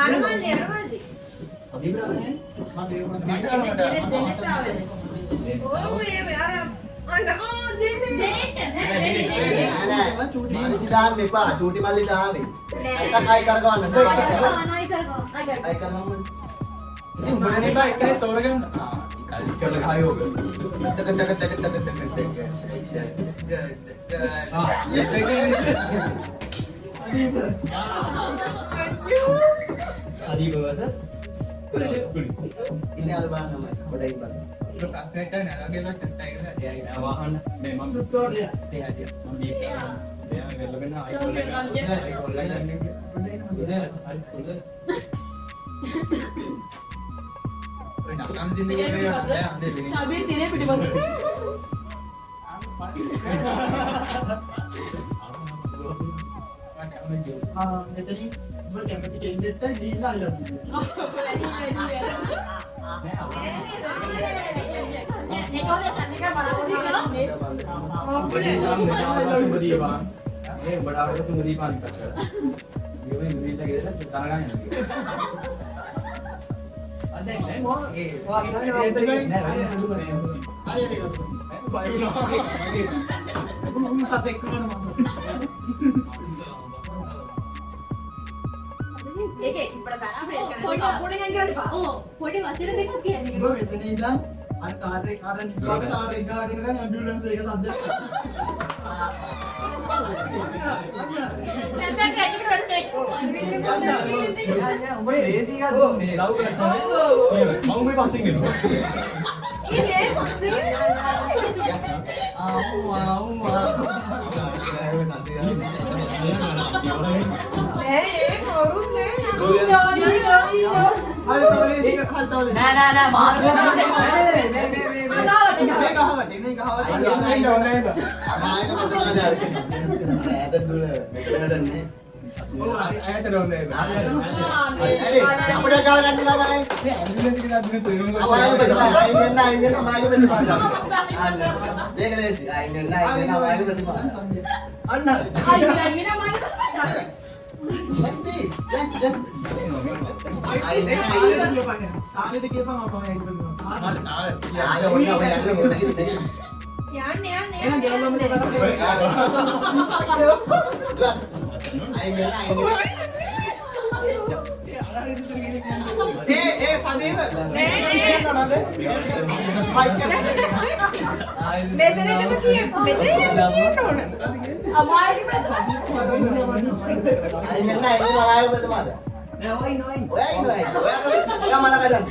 Speaker 1: අර මල්ලි අර මල්ලි.
Speaker 2: දෙන්න දෙන්න ට්‍රැවල්.
Speaker 1: ඔව් ඒ අර අන්න ආ දෙන්නේ.
Speaker 2: දෙන්න නෑ දෙන්න දෙන්න.
Speaker 6: මානසි දාන්න එපා චූටි මල්ලි දාන්නේ නැත්තම් අයි කරගන්න
Speaker 1: අනයි කරගන්න.
Speaker 2: ආයි කරගන්න.
Speaker 6: අයි කරගන්න
Speaker 5: ඉතින් උඹ නේ එක්කෙනෙක් තෝරගන්න.
Speaker 3: කරලා ගහයෝක.
Speaker 6: ටක ටක ටක ටක ටක ටක
Speaker 5: ආ
Speaker 3: අදීප වස
Speaker 6: ඉන්නේ අර බලන්න මම පොඩ්ඩක් බලන්න
Speaker 5: ප්‍රශ්නයක් තමයි නරගේ ලක් නැත්නම් ඒක
Speaker 7: නෑ වහන්න. මේ මම
Speaker 5: ඒ හැටිය.
Speaker 7: මම බීෆ් දෙයක් කරලා වෙන අයිෆෝන් එක අයිෆෝන් එක
Speaker 5: හරි හොඳ. ඔය නකම් දින්නේ නෑ අඳේ.
Speaker 2: චබිර් තිරේ පිටිපස්ස.
Speaker 6: ආ මෙතනින් ඔබ කැමති කෙනෙක්ට ගිහිල්ලා අල්ලන්න.
Speaker 5: මේ උඹට ආවට තුන් දීපාන් එකක් කරා. මේ මේ ගිහලා තන ගන්න යනවා. අද නෑ මො ඒ වාගේ නෑ
Speaker 6: හරි හරි
Speaker 5: බය වුණා.
Speaker 6: උන් සතෙක් වුණාට මං
Speaker 2: ඒකේ ඉබ්බට බැලා ෆ්‍රෙෂ් කරනවා. පොඩි පොඩි ගන්න එපා.
Speaker 1: ඔව් පොඩි වචන දෙකක් කියන්නේ.
Speaker 6: උඹ මෙතන ඉඳන් අර කාර් එක අර නිපාත කාර් එක ගාඩ එනකන් ඇම්බියුලන්ස් එක සද්දයක්.
Speaker 2: නැත්නම් ට්‍රැක් එකට
Speaker 3: නෑ නෑ උඹ ලේසි එකක් දුන්නේ ලව් කරනවා. මම මේ පස්සෙන් එනවා.
Speaker 1: ඒ මේ මොකද?
Speaker 3: ආව් ආව්.
Speaker 1: නෑ ඒ කවුරුත් නෑ.
Speaker 6: හරි තව ලේසි එකක් හරි තව ලේසි.
Speaker 7: නෑ නෑ නෑ මාරු
Speaker 3: නෑ නෑ මේ මේ මේ
Speaker 6: මේ ගහවට මේ ගහවට.
Speaker 5: Online online.
Speaker 3: අමායක ප්‍රතිමාදාර. ඈත දුර මෙතන වැඩන්නේ.
Speaker 5: ඔව් ඈතට ඔන්ලයින්.
Speaker 3: හරි අපිට ගාව ගන්න ළමයි.
Speaker 5: මේ ඇම්බියුලන්ස් එක දාන්න තේරුම් ගන්න.
Speaker 3: අමායක ප්‍රතිමාදාර. අයින් වෙන්න අයින් වෙන්න අමායක ප්‍රතිමාදාර. අන්න. මේක ලේසි. අයින් වෙන්න අයින් වෙන්න අමායක ප්‍රතිමාදාර. අන්න හරි. What's this? දැන් දැන් අයින් වෙන්න අයින් වෙන්න.
Speaker 6: තානෙට කියපන් අපහා ඒක බලනවා.
Speaker 3: ආයෙ ඔන්න ඔය යන්න ඕනේ.
Speaker 1: යන්න යන්න
Speaker 6: එහෙනම් ගෙවල් වල කතා කරමු.
Speaker 3: අයින් වෙන්න අයින් වෙන්න.
Speaker 6: ඒ ඒ සදීව නෑ නෑ මයික් එක
Speaker 1: මෙතන එකම කිය මෙතන එකම කියන්න ඕන.
Speaker 2: අමාරුයි ප්‍රතිපද.
Speaker 3: අයින් වෙන්න අයින් වෙන්න අමායක ප්‍රතිමාදාර.
Speaker 7: නෑ ඔය ඉන්න ඔය ඉන්න.
Speaker 3: ඔයා ඉන්නවා අයින්. ඔයා ඔයා මල කඩන්න.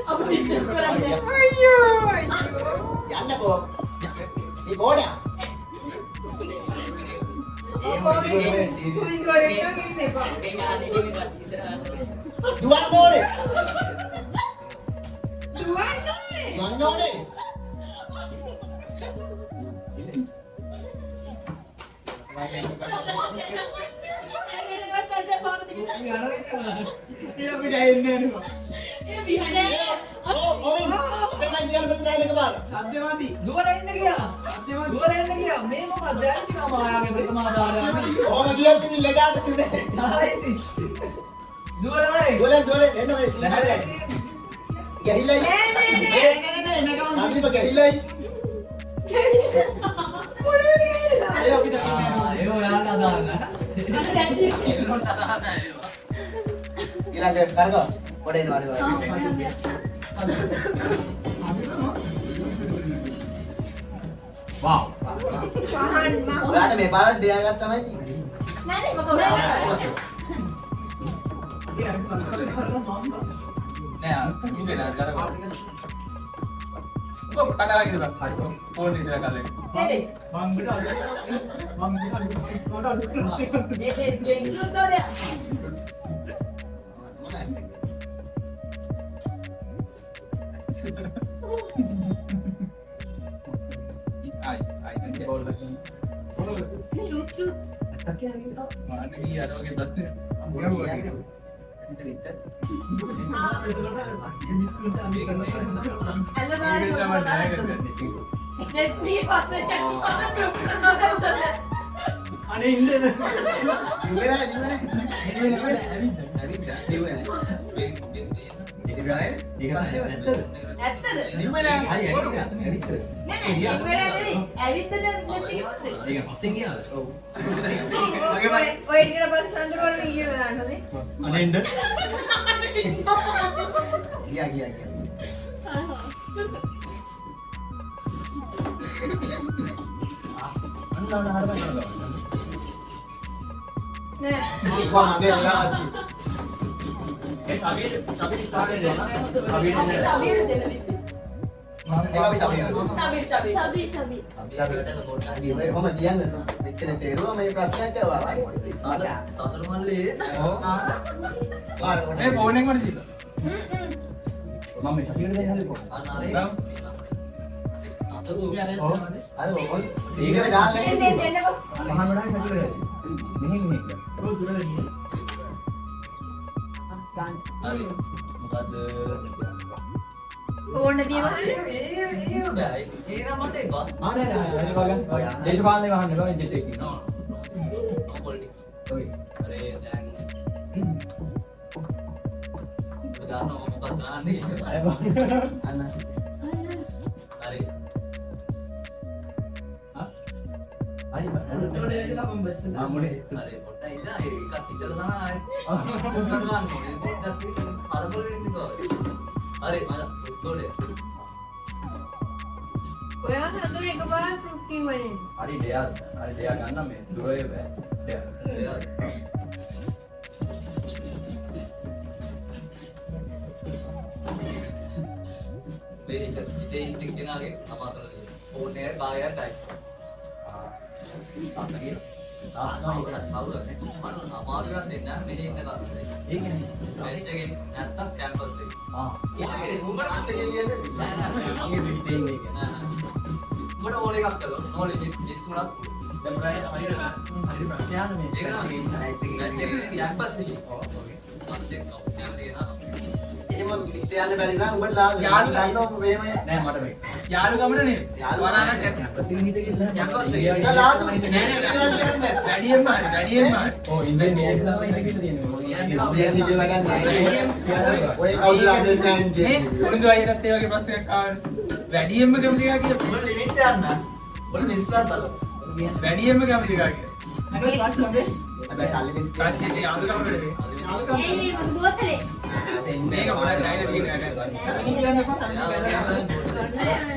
Speaker 2: අපිට විශ්වාස කරන්නේ.
Speaker 1: අයියෝ.
Speaker 3: යන්නකෝ. මේ බෝඩා.
Speaker 1: කොමින් කරගෙන ඉන්න එපා.
Speaker 3: දුවන්න ඕනේ.
Speaker 1: දුවන්න ඕනේ.
Speaker 3: දුවන්න ඕනේ.
Speaker 6: ඒ අපිට ඇහෙන්නේ නෑ නේ.
Speaker 3: ඔව් ඔව් මෙතන ඉඳලා මෙතන එන්න එකපාර.
Speaker 6: සද්දමදි.
Speaker 7: දුවලා එන්න ගියා.
Speaker 6: සද්දමදි.
Speaker 7: දුවලා එන්න ගියා. මේ මොකක්ද ඇවිත් අමායාගේ ප්‍රතිමාදාරය.
Speaker 3: ඔහොම ගියොත් ඉතින් ලෙඩාට සුනේ.
Speaker 7: ආයෙත් දුවලා වරේ.
Speaker 3: දුවලා දුවලා එන්න මේ සීන් එක. ගැහිලායි.
Speaker 1: නෑ නෑ නෑ.
Speaker 6: නෑ නෑ නෑ නෑ
Speaker 3: සදීප ගැහිලායි.
Speaker 1: මොනවද කියලා?
Speaker 6: ඒ අපිට ඇහෙන්නේ නෑ.
Speaker 7: ඒ ඔයාලට අදාළ නෑ.
Speaker 3: ඊළඟ කරකව. පොඩ එනවා අනිවාර්යයෙන්.
Speaker 4: වාව්.
Speaker 1: පහන් මම
Speaker 3: ඔයාට මේ පාරට ඩියා එකක් තමයි තියෙන්නේ.
Speaker 2: නෑ නෑ මොකද
Speaker 5: නෑ ඉන්නේ නෑ කරකව. ඔබ කඩා ඉන්න බං. හරි. ෆෝන් එක ඉතලා කල්ලේ.
Speaker 2: නෑ
Speaker 6: මං ගිහලා මං ගිහලා මට අලුත් කරලා.
Speaker 2: නෑ ඒ ගෙන්සුත් දෝදේ.
Speaker 5: ආයි ආයි
Speaker 1: රුත් රුත්
Speaker 5: මාන්න ගියා අර වගේ ප්‍රශ්න. මොනවා වගේ.
Speaker 3: ඇත්ත විතර.
Speaker 6: මිනිස්සුන්ට අනිත්
Speaker 2: අල්ල බලන්න නෙත් මේ පස්සේ යනවා.
Speaker 6: අනේ ඉන්න.
Speaker 3: දිව්වේ නෑ දිව්වේ නෑ. දිව්වේ නෑ. ඇවිද්දා දිව්වේ නෑ. දිව්වේ නෑ.
Speaker 4: ඒක
Speaker 3: ප්‍රශ්නේ
Speaker 2: ඇත්තද?
Speaker 3: දිව්වේ නෑ.
Speaker 4: හරි
Speaker 3: බොරු.
Speaker 4: ඇවිත්.
Speaker 2: නෑ නෑ ඉවරයි නෙවෙයි. ඇවිද්දද නෙත් මේ පස්සේ.
Speaker 4: ඒක පස්සෙන් ගියාද?
Speaker 3: ඔව්.
Speaker 1: ඔය ඔය ටිකට පස්සේ සඳරුවල වීඩියෝ එක දාන්න හොඳේ.
Speaker 6: අනේ ඉන්න.
Speaker 3: ගියා ගියා ගියා.
Speaker 4: අන්න අන්න හරි බං.
Speaker 1: නෑ.
Speaker 3: කොහොම මගේ වෙලාවක්
Speaker 4: ඒ සබීර් සබීර් ස්ථානේ දෙන්න. සබීර් දෙන්න.
Speaker 2: සබීර් දෙන්න තිබ්බේ.
Speaker 3: ඒක අපි සබීර්.
Speaker 2: සබීර් සබීර්.
Speaker 1: සබි සබි.
Speaker 3: ඔය කොහොම කියන්න මෙච්චර තේරුවා මේ ප්‍රශ්නයක් ඇහුවා.
Speaker 7: සතර මල්ලේ
Speaker 3: ඔව්. වාර
Speaker 5: මේ ෆෝන් එක මට දීලා.
Speaker 4: මම මේ සබීර් දෙන්න හදේ කොහොමද?
Speaker 7: අන්න අර
Speaker 5: නම්.
Speaker 6: අර ඔය ඒකට ගාන්න
Speaker 2: දෙන්න දෙන්නකෝ.
Speaker 5: මහා වඩා කටුල ගෑවි. මෙහෙන් මෙහෙන්.
Speaker 6: ඔව් දුර වැඩි.
Speaker 2: ගන්න.
Speaker 7: හරි. මොකද්ද?
Speaker 1: ඕන දේවල්
Speaker 7: ඒ ඒ බෑ. ඒ නම් මට එපා.
Speaker 5: ආ නෑ නෑ දේශපාලන දේශපාලනේ වහන්න එපා ජෙට් එකේ.
Speaker 7: No no politics.
Speaker 5: ඔය.
Speaker 7: අරේ දැන් දන්නවා මොකක්ද දාන්නේ කියලා.
Speaker 5: අන්න.
Speaker 7: හරි.
Speaker 5: ආ හරි බා. ආ මොනේ
Speaker 7: හරි පොඩ්ඩක් ඉඳන් ඒ එකක් හිතලා තමයි ආයෙත් පොඩ්ඩක් ගන්න ඕනේ. පොඩ්ඩක් කලබල වෙන්න එපා. හරි මම උත්තෝලේ.
Speaker 1: ඔයා සතුට එකපාර ෆෘට් කිව්වනේ.
Speaker 5: හරි ඩෙයා හරි ඩෙයා ගන්න මේ දුර බෑ. ඩෙයා.
Speaker 7: මේ එක ඉතේ ඉන්න කෙනාගේ නම අතන තියෙනවා. ෆෝන් එකයි බාගයක් ටයිප්.
Speaker 5: ආ තාත්තා කියලා.
Speaker 7: තාත්තා මොකක්ද කවුද? මට අමාරු එකක් දෙන්න මෙහෙ ඉන්න කතාව.
Speaker 5: ඒ කියන්නේ
Speaker 7: බෙන්ච් එකේ නැත්තම් කැම්පස් එකේ.
Speaker 5: ආ
Speaker 7: ඒ උඹට මට කියන්නේ නෑ නෑ
Speaker 5: මං ඒ හිතේ ඉන්නේ කියන්නේ.
Speaker 7: නෑ. උඹට ඕන එකක් කළොත් නෝ ලිමිට් මිස් වුණත් පුළුවන්.
Speaker 5: දැන් මොකද හරියට හරියට ප්‍රශ්න අහන්න මේ.
Speaker 7: ඒක නම් බෙන්ච් එකේ කැම්පස් එකේ.
Speaker 5: ඔව් ඔකේ.
Speaker 7: මං දෙන්න කැමති කෙනා.
Speaker 6: එහෙම පිට යන්න බැරි නම් උඹට ලාභ. මං දන්නවා මෙහෙම
Speaker 5: නෑ මට මේ.
Speaker 8: යාළුකමට නෙවෙයි.
Speaker 6: යාළුකමට
Speaker 8: වරාණක් ඇති.
Speaker 5: කැම්පස් එකේ හිට කියලා.
Speaker 7: කැම්පස් එකේ.
Speaker 6: ඒක ලාභ.
Speaker 8: නෑ නෑ වැඩියෙන්ම හරි වැඩියෙන්ම හරි.
Speaker 5: ඔව් ඉන්දියන් මේ තමයි හිට කියලා තියෙන්නේ.
Speaker 6: ඉන්දියන් හිටිය වැඩක් නෑ. ඔය කවුද අප්ඩේට් කරන්නේ
Speaker 8: නේ
Speaker 6: කියන්නේ.
Speaker 8: පොරින්දු අයියටත් ඒ වගේ ප්‍රශ්නයක් ආවනේ. වැඩියෙන්ම කැමති එකා කියලා.
Speaker 7: උඹට ලිමිට් යන්න. උඹට මිස් වුණත් බලන්න.
Speaker 8: වැඩියෙන්ම කැමති එකා කියලා.
Speaker 6: හැබැයි සල්ලි මිස්
Speaker 8: ප්‍රශ්නේ ඉතින් යාළුකමට නෙවෙයි.
Speaker 1: ඇයි ඒ මොකද බෝතලේ?
Speaker 8: මේක පොඩක් ඩයලොග් කියන එක.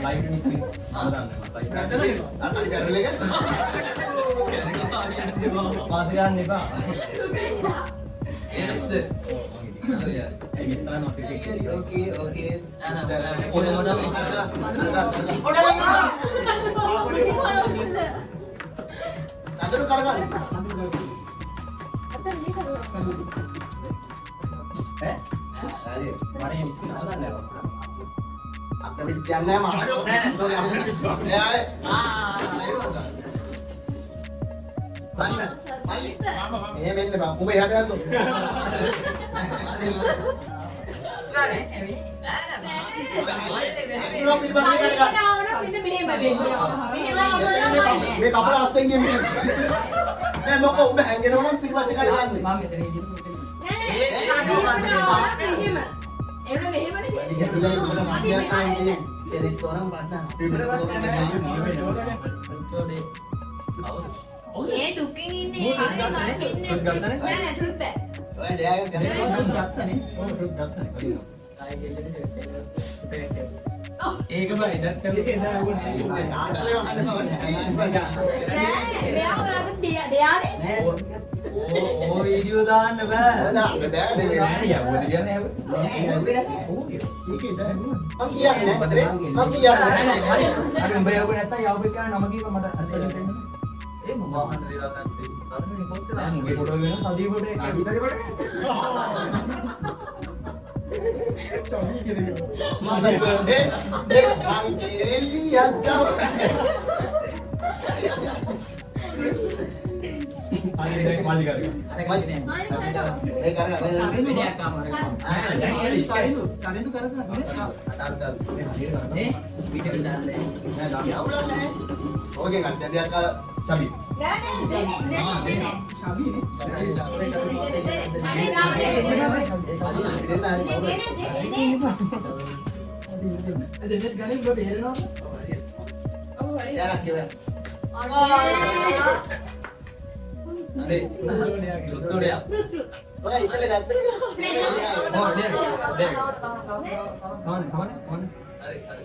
Speaker 5: ලයිව් මිස් මම දන්නේ මම ලයිව්. පාස් ගන්න එපා.
Speaker 7: ඒ මිස්ද? හරි හරි.
Speaker 5: ඒ මිස් තමයි මට කිව්වේ.
Speaker 6: ඕකේ ඕකේ.
Speaker 7: නෑ නෑ ඔය මොකද
Speaker 6: සඳරු කරගන්න.
Speaker 2: අතන මේ කරුවා.
Speaker 5: ඈ
Speaker 6: හරි.
Speaker 5: මට මේ මිස් නම දන්නේ නෑ.
Speaker 6: අපිට මිස් කියන්නේ නෑ මම. අපිට මිස් නෑ. ආ ඒ වගේ. මල්ලි මල්ලි. එහෙම එන්න බං. උඹ එහාට යන්නකෝ. නෑ පිටිපස්සේ කරගන්න.
Speaker 2: මෙන්න මෙහෙම වෙන්නේ. මෙහෙම ආවම
Speaker 6: මේ කපල අස්සෙන් ගියේ මෙහෙම. නෑ මොකෝ උඹ හැංගෙනවා නම් පිටිපස්සේ කරගන්න.
Speaker 2: මම මෙතන ඉඳින්න නෑ නෑ එහෙම. එහෙම මෙහෙමනේ.
Speaker 6: වැඩි ගැසිලා උඹට ප්‍රශ්නයක් ආන්නේ තියෙන්නේ. කෙනෙක් තෝරන් බලන්න.
Speaker 7: කවුද?
Speaker 1: ඒ දුකින් ඉන්නේ.
Speaker 5: ට්‍රිප් ගත්තනේ.
Speaker 2: නෑ නෑ ට්‍රිප් බෑ.
Speaker 6: ඔය ඩෙයා එක ගන්න.
Speaker 3: ට්‍රිප් ගත්තනේ. ඔව් ට්‍රිප් ගත්තනේ.
Speaker 8: ඒක බෑ එදත්
Speaker 3: ඒක එදා වුණේ.
Speaker 6: ආඩරේ වහන්න බෑ.
Speaker 2: නෑ මෙයා ඔයාලට දෙයානේ.
Speaker 5: නෑ
Speaker 7: ඕ ඕ වීඩියෝ දාන්න බෑ.
Speaker 6: දාන්න බෑ නේ.
Speaker 5: නෑ යවුවද කියන්නේ
Speaker 6: නෑ නෑ.
Speaker 5: ඔව් කියලා.
Speaker 3: ඒක එදා වුණා.
Speaker 6: මං කියන්නේ නෑ. මං කියන්නේ
Speaker 5: නෑ නෑ හරි හරි උඹ යවුවේ නැත්තම් යවපු එක නම කියපන් මට අතට දෙන්න.
Speaker 7: ඒ මම අහන්න දේවල් නැත්තේ. තරමේ කොච්චර
Speaker 5: නෑ මුගේ ෆොටෝ එක වෙනවා සදී ෆොටෝ එක.
Speaker 3: සමී කියන එක.
Speaker 6: මං කියන්නේ ඒ මං කෙලියක් ගම.
Speaker 5: හරි දැන් මල්ලි කරගන්න.
Speaker 1: මල්ලි කරගන්න.
Speaker 6: ඒ කරගන්න.
Speaker 5: නෑ දැන් හරි.
Speaker 3: තරිඳු තරිඳු කරගන්න නේ.
Speaker 6: අතර තර.
Speaker 5: මේ හරියට කරගන්න.
Speaker 6: නෑ දාන්න අවුලක් නෑ. ඕකෙන් අත්‍යන්තයක් අර
Speaker 5: චබි.
Speaker 1: නෑ නෑ දෙන්නේ දෙන්නේ දෙන්නේ.
Speaker 3: ශබී නේ.
Speaker 1: අනේ රාජේ
Speaker 6: දෙන්න හරි
Speaker 1: දෙන්නේ දෙන්නේ.
Speaker 3: දෙන්නෙත් ගනින් උඹ බේරෙනවා.
Speaker 2: ඔව් හරි.
Speaker 6: යාරක් කියලා.
Speaker 7: අනේ උත්තෝලයක්.
Speaker 1: රුත් රුත්.
Speaker 6: ඔය ඉස්සෙල්ලා ගත්තේ
Speaker 5: ඔව් නෑ නෑ. කවන්නේ කවන්නේ කවන්නේ.
Speaker 7: හරි හරි.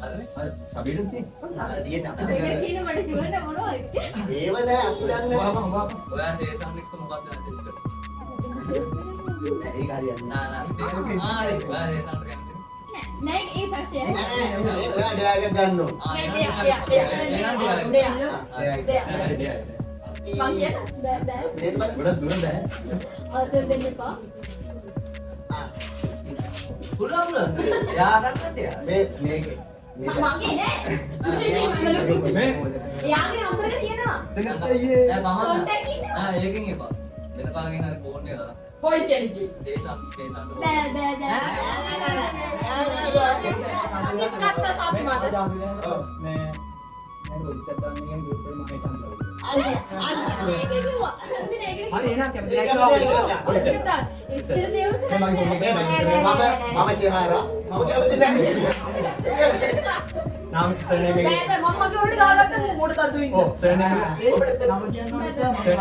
Speaker 7: හරිනේ?
Speaker 5: හරි චබිට තියෙන්නේ.
Speaker 6: තියෙන අපිට
Speaker 1: ඒක කියන මට කිව්වන්න මොනවද?
Speaker 6: ඒව නෑ අපි දන්නේ
Speaker 5: වහම වහම.
Speaker 7: ඔයා ටේෂන් එක්ක මොකක්ද මැසේජ් කරන්නේ?
Speaker 6: නෑ ඒක හරියන්නේ
Speaker 7: නෑ නෑ. ආ හරි. ඔයා ටේෂන්ට කැමතිද?
Speaker 1: නෑ ඒ ප්‍රශ්නය.
Speaker 6: නෑ නෑ ඔයා ඩෙයා එකක් ගන්න ඕන.
Speaker 7: ආ
Speaker 2: නෑ
Speaker 7: එහෙනම්
Speaker 2: දෙයක් දෙයක් දෙයක් දෙයක් දෙයක්.
Speaker 5: හරි නෑ.
Speaker 2: මං කියන බෑ බෑ.
Speaker 6: දෙන්න බෑ.
Speaker 5: ගොඩක් දුර බෑ.
Speaker 1: අතල් දෙන්න එපා.
Speaker 7: පුළුවන් පුළුවන්. එයා ගන්නත් එයා.
Speaker 6: මේ මේකේ
Speaker 2: මගේ නෑ.
Speaker 3: මේ
Speaker 2: එයාගේ නම්බර් එක තියෙනවා.
Speaker 3: අයියේ.
Speaker 7: නෑ මම
Speaker 2: කොන්ටැක්ට් ඉන්නවා.
Speaker 7: ආ ඒකෙන් එපා. වෙන කාගෙන් හරි ෆෝන් එක කරා.
Speaker 2: පොයි කෙනෙක්ගේ.
Speaker 7: දේශන් දේශන්.
Speaker 1: බෑ බෑ බෑ.
Speaker 2: කත්ත තාත්ති මට.
Speaker 3: මේ නෑ ඔය දාන්න කියන ගෲප් එකේ මම හිතන්නේ.
Speaker 1: ඒක කිව්වා. ඉතින් ඒක
Speaker 3: හරි එහෙනම් කැමති නැහැ කියලා.
Speaker 1: එච්චර දේවල්
Speaker 3: මගේ
Speaker 1: කරන්නේ
Speaker 3: ෆෝන්
Speaker 1: නෑ.
Speaker 3: එක
Speaker 6: මම ශිහාරා මම කැමති නෑ.
Speaker 3: නාම සර්නේම් එක.
Speaker 2: බෑ බෑ මම මගේ ඔළුවට ගාගත්ත මොඩ තද්දු ඉන්න.
Speaker 3: ඔව් සර්නේම් එක.
Speaker 6: නම කියන්න ඕනේ.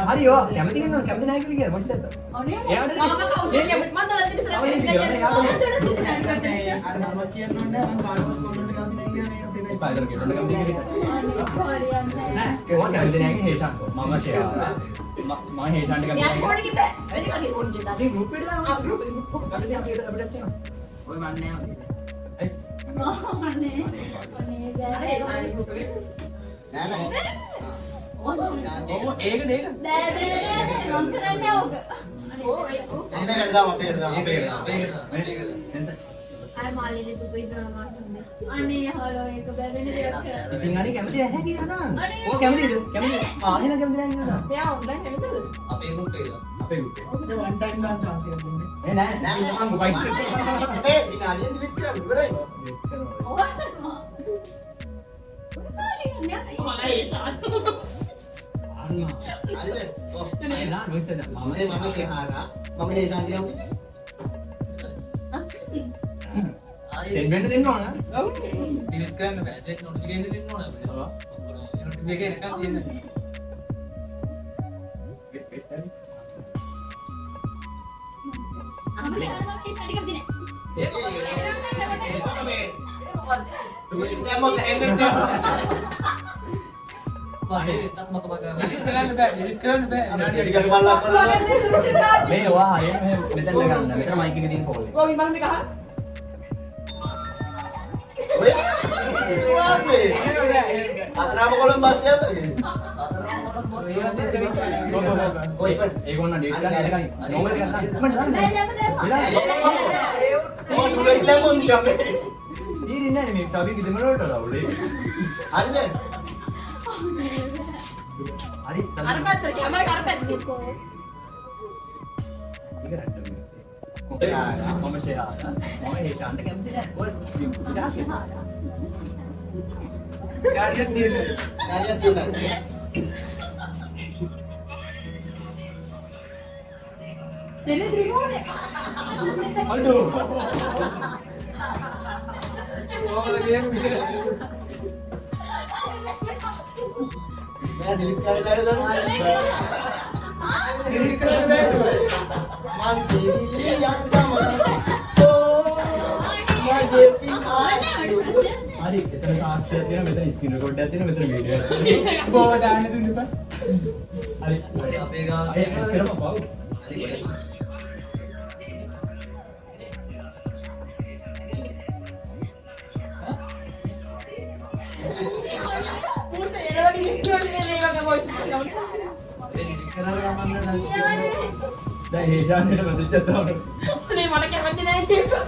Speaker 3: හරි ඔයා කැමති වෙනවා කැමති නැහැ කියලා කියන මොකද සෙට්.
Speaker 1: අනේ
Speaker 3: එයාට
Speaker 2: මම කවුද කැමති මං තොරන් ඉස්සර
Speaker 3: අවශ්‍ය
Speaker 6: අර නම කියන්න ඕනේ මම කාටවත් කොල්ලන්ට කැමති නෑ කියලා නේ අපේ
Speaker 3: එපා ඒතර කෙල්ලන්ට කැමති කියලා.
Speaker 1: අනේ හරියන්නේ
Speaker 3: නෑ ඔයා කැමති නැහැ කියන හේෂාන් කෝ. මම ෂෙයා. මම හේෂාන්ට කැමති
Speaker 2: මෙයාගේ
Speaker 3: නැහැ.
Speaker 2: ෆෝන් එකේ බෑ. වෙන කාගේ ෆෝන් එකේ දාන්න.
Speaker 3: ඉතින් ගෲප් එකට දානවා.
Speaker 2: ආ ගෲප් එකේ.
Speaker 3: අපිට අපිට අපිට තියෙනවා.
Speaker 5: ඔය මන් නෑ.
Speaker 3: ඇයි?
Speaker 1: අනේ අනේ
Speaker 2: අර
Speaker 1: බෑ.
Speaker 2: ඒ ශානි ගෲප් එකේ.
Speaker 6: නෑ නෑ.
Speaker 7: ඔව් ඒක ඒක.
Speaker 1: බෑ බෑ බෑ බෑ මං කරන්නේ නෑ ඕක. අනේ
Speaker 2: ඔව් ඒ ඔව්.
Speaker 6: අපේ එකට දාමු අපේ එකට දාමු.
Speaker 7: ඒක ඒක ඒක ඒක.
Speaker 1: අර මාළිනේ දුපයි දානවා මට. අනේ හලෝ ඒක බෑ වෙන දෙයක් කරන්න.
Speaker 3: ඉතින් අනේ කැමති නැහැ කියලා දාන්න.
Speaker 1: අනේ.
Speaker 3: ඔය කැමතිද? කැමතිද? ආ එහෙනම් කැමති නැහැ කියලා දාන්න.
Speaker 2: මෙයා ඔන්ලයින් කැමතිද?
Speaker 7: අපේ ගෲප් එකේ දාන්න.
Speaker 3: අපේ ගෲප් එක.
Speaker 6: ඔබට වන් ටයිම් දාන්න චාන්ස් එකක් දුන්නේ.
Speaker 3: නෑ නෑ මම මොබයිල්
Speaker 6: ඒ විනාඩියෙන් ඩිලීට් කරන්න ඉවරයි.
Speaker 1: ඔව්. ඔය සාරි නෑ.
Speaker 2: මම ඒ ශානි.
Speaker 3: අන්න.
Speaker 6: හරිද? ඔව්.
Speaker 3: අනේ දාන්න ඔය සෙට් මම
Speaker 6: මේ මම ශිහාරා මම හේෂාන්ට කැමති නෑ.
Speaker 7: ආයේ
Speaker 3: සෙන්ඩ් වෙන්න දෙන්න ඕන.
Speaker 2: ඔව්.
Speaker 8: ඩිලීට් කරන්න බෑ. සෙට් නොටිෆිකේෂන් එන්න ඕන අපිට.
Speaker 3: ඔව්.
Speaker 8: නොටිෆිකේෂන් එකක් තියෙනවා.
Speaker 1: අනේ අර ෂාටි කැමති නෑ.
Speaker 7: ඒ මොකද?
Speaker 6: තුන් ඉස්ලාම් මොකද එන්නේ නැහැ.
Speaker 7: පහේ මක මක.
Speaker 8: ඩිලීට් කරන්න බෑ. ඩිලීට් කරන්න බෑ.
Speaker 6: අර ටිකට බල්ලා කරලා
Speaker 3: මේ ඔයා හරියට මෙහෙම මෙතන ගන්න. මෙතන මයික් එකේ තියෙන ෆෝන් එක.
Speaker 2: ගෝවි බලන්න මේක අහස්.
Speaker 6: ඔය වාමේ අතරාම කොළඹ බස් යද්ද ඔය ඉතින්
Speaker 3: ඒක ඕන ඩේට් ගන්න ඒක ගන්න. නෝමල් එකක් ගන්න. මට දාන්න.
Speaker 1: බෑ දැම්ම දැම්ම.
Speaker 6: ඔය තුන් ඉස්ලාම් මොන්ද කම්මේ
Speaker 3: තීරෙන්නේ නැහැ මේ ටොපික් දෙමළ වලට රවුලේ.
Speaker 6: හරිද?
Speaker 3: හරි
Speaker 2: අර පැත්තට කැමරා එක අර පැත්තට.
Speaker 3: ඒක රැන්ඩම් එක. මම ෂෙයා. මම හේෂාන්ට කැමති නෑ. ඔය
Speaker 8: ගාඩියක් තියෙනවා.
Speaker 6: ගාඩියක් තියෙනවා.
Speaker 2: දෙන්නේ ත්‍රිකෝණේ.
Speaker 3: අඩෝ.
Speaker 8: කොහොමද කියන්නේ?
Speaker 6: මම ඩිලීට් කරන්න බැරිද
Speaker 8: ඩිලීට් කරන්න බෑ.
Speaker 6: මං කිරිලි යත්තම ඕ මගේ පිහා
Speaker 3: හරි එතන සාක්ෂියක් තියෙනවා මෙතන ස්ක්‍රීන් රෙකෝඩ් එකක් තියෙනවා මෙතන වීඩියෝ එකක් තියෙනවා.
Speaker 8: බෝව දාන්න දුන්න බා.
Speaker 3: හරි
Speaker 7: හරි අපේ ගාව
Speaker 3: ඒ කරමු පව්.
Speaker 2: මූ තේරෙනවා ඩිලීට් කරන්නේ මේ වගේ වොයිස් එකක්.
Speaker 7: ඒ ඩිලීට් කරලා ගමන් නෑ.
Speaker 3: දැන් හේෂාන්ට මැසේජ් එකක් දානවා.
Speaker 2: අනේ මට කැමති නෑ කිව්වා.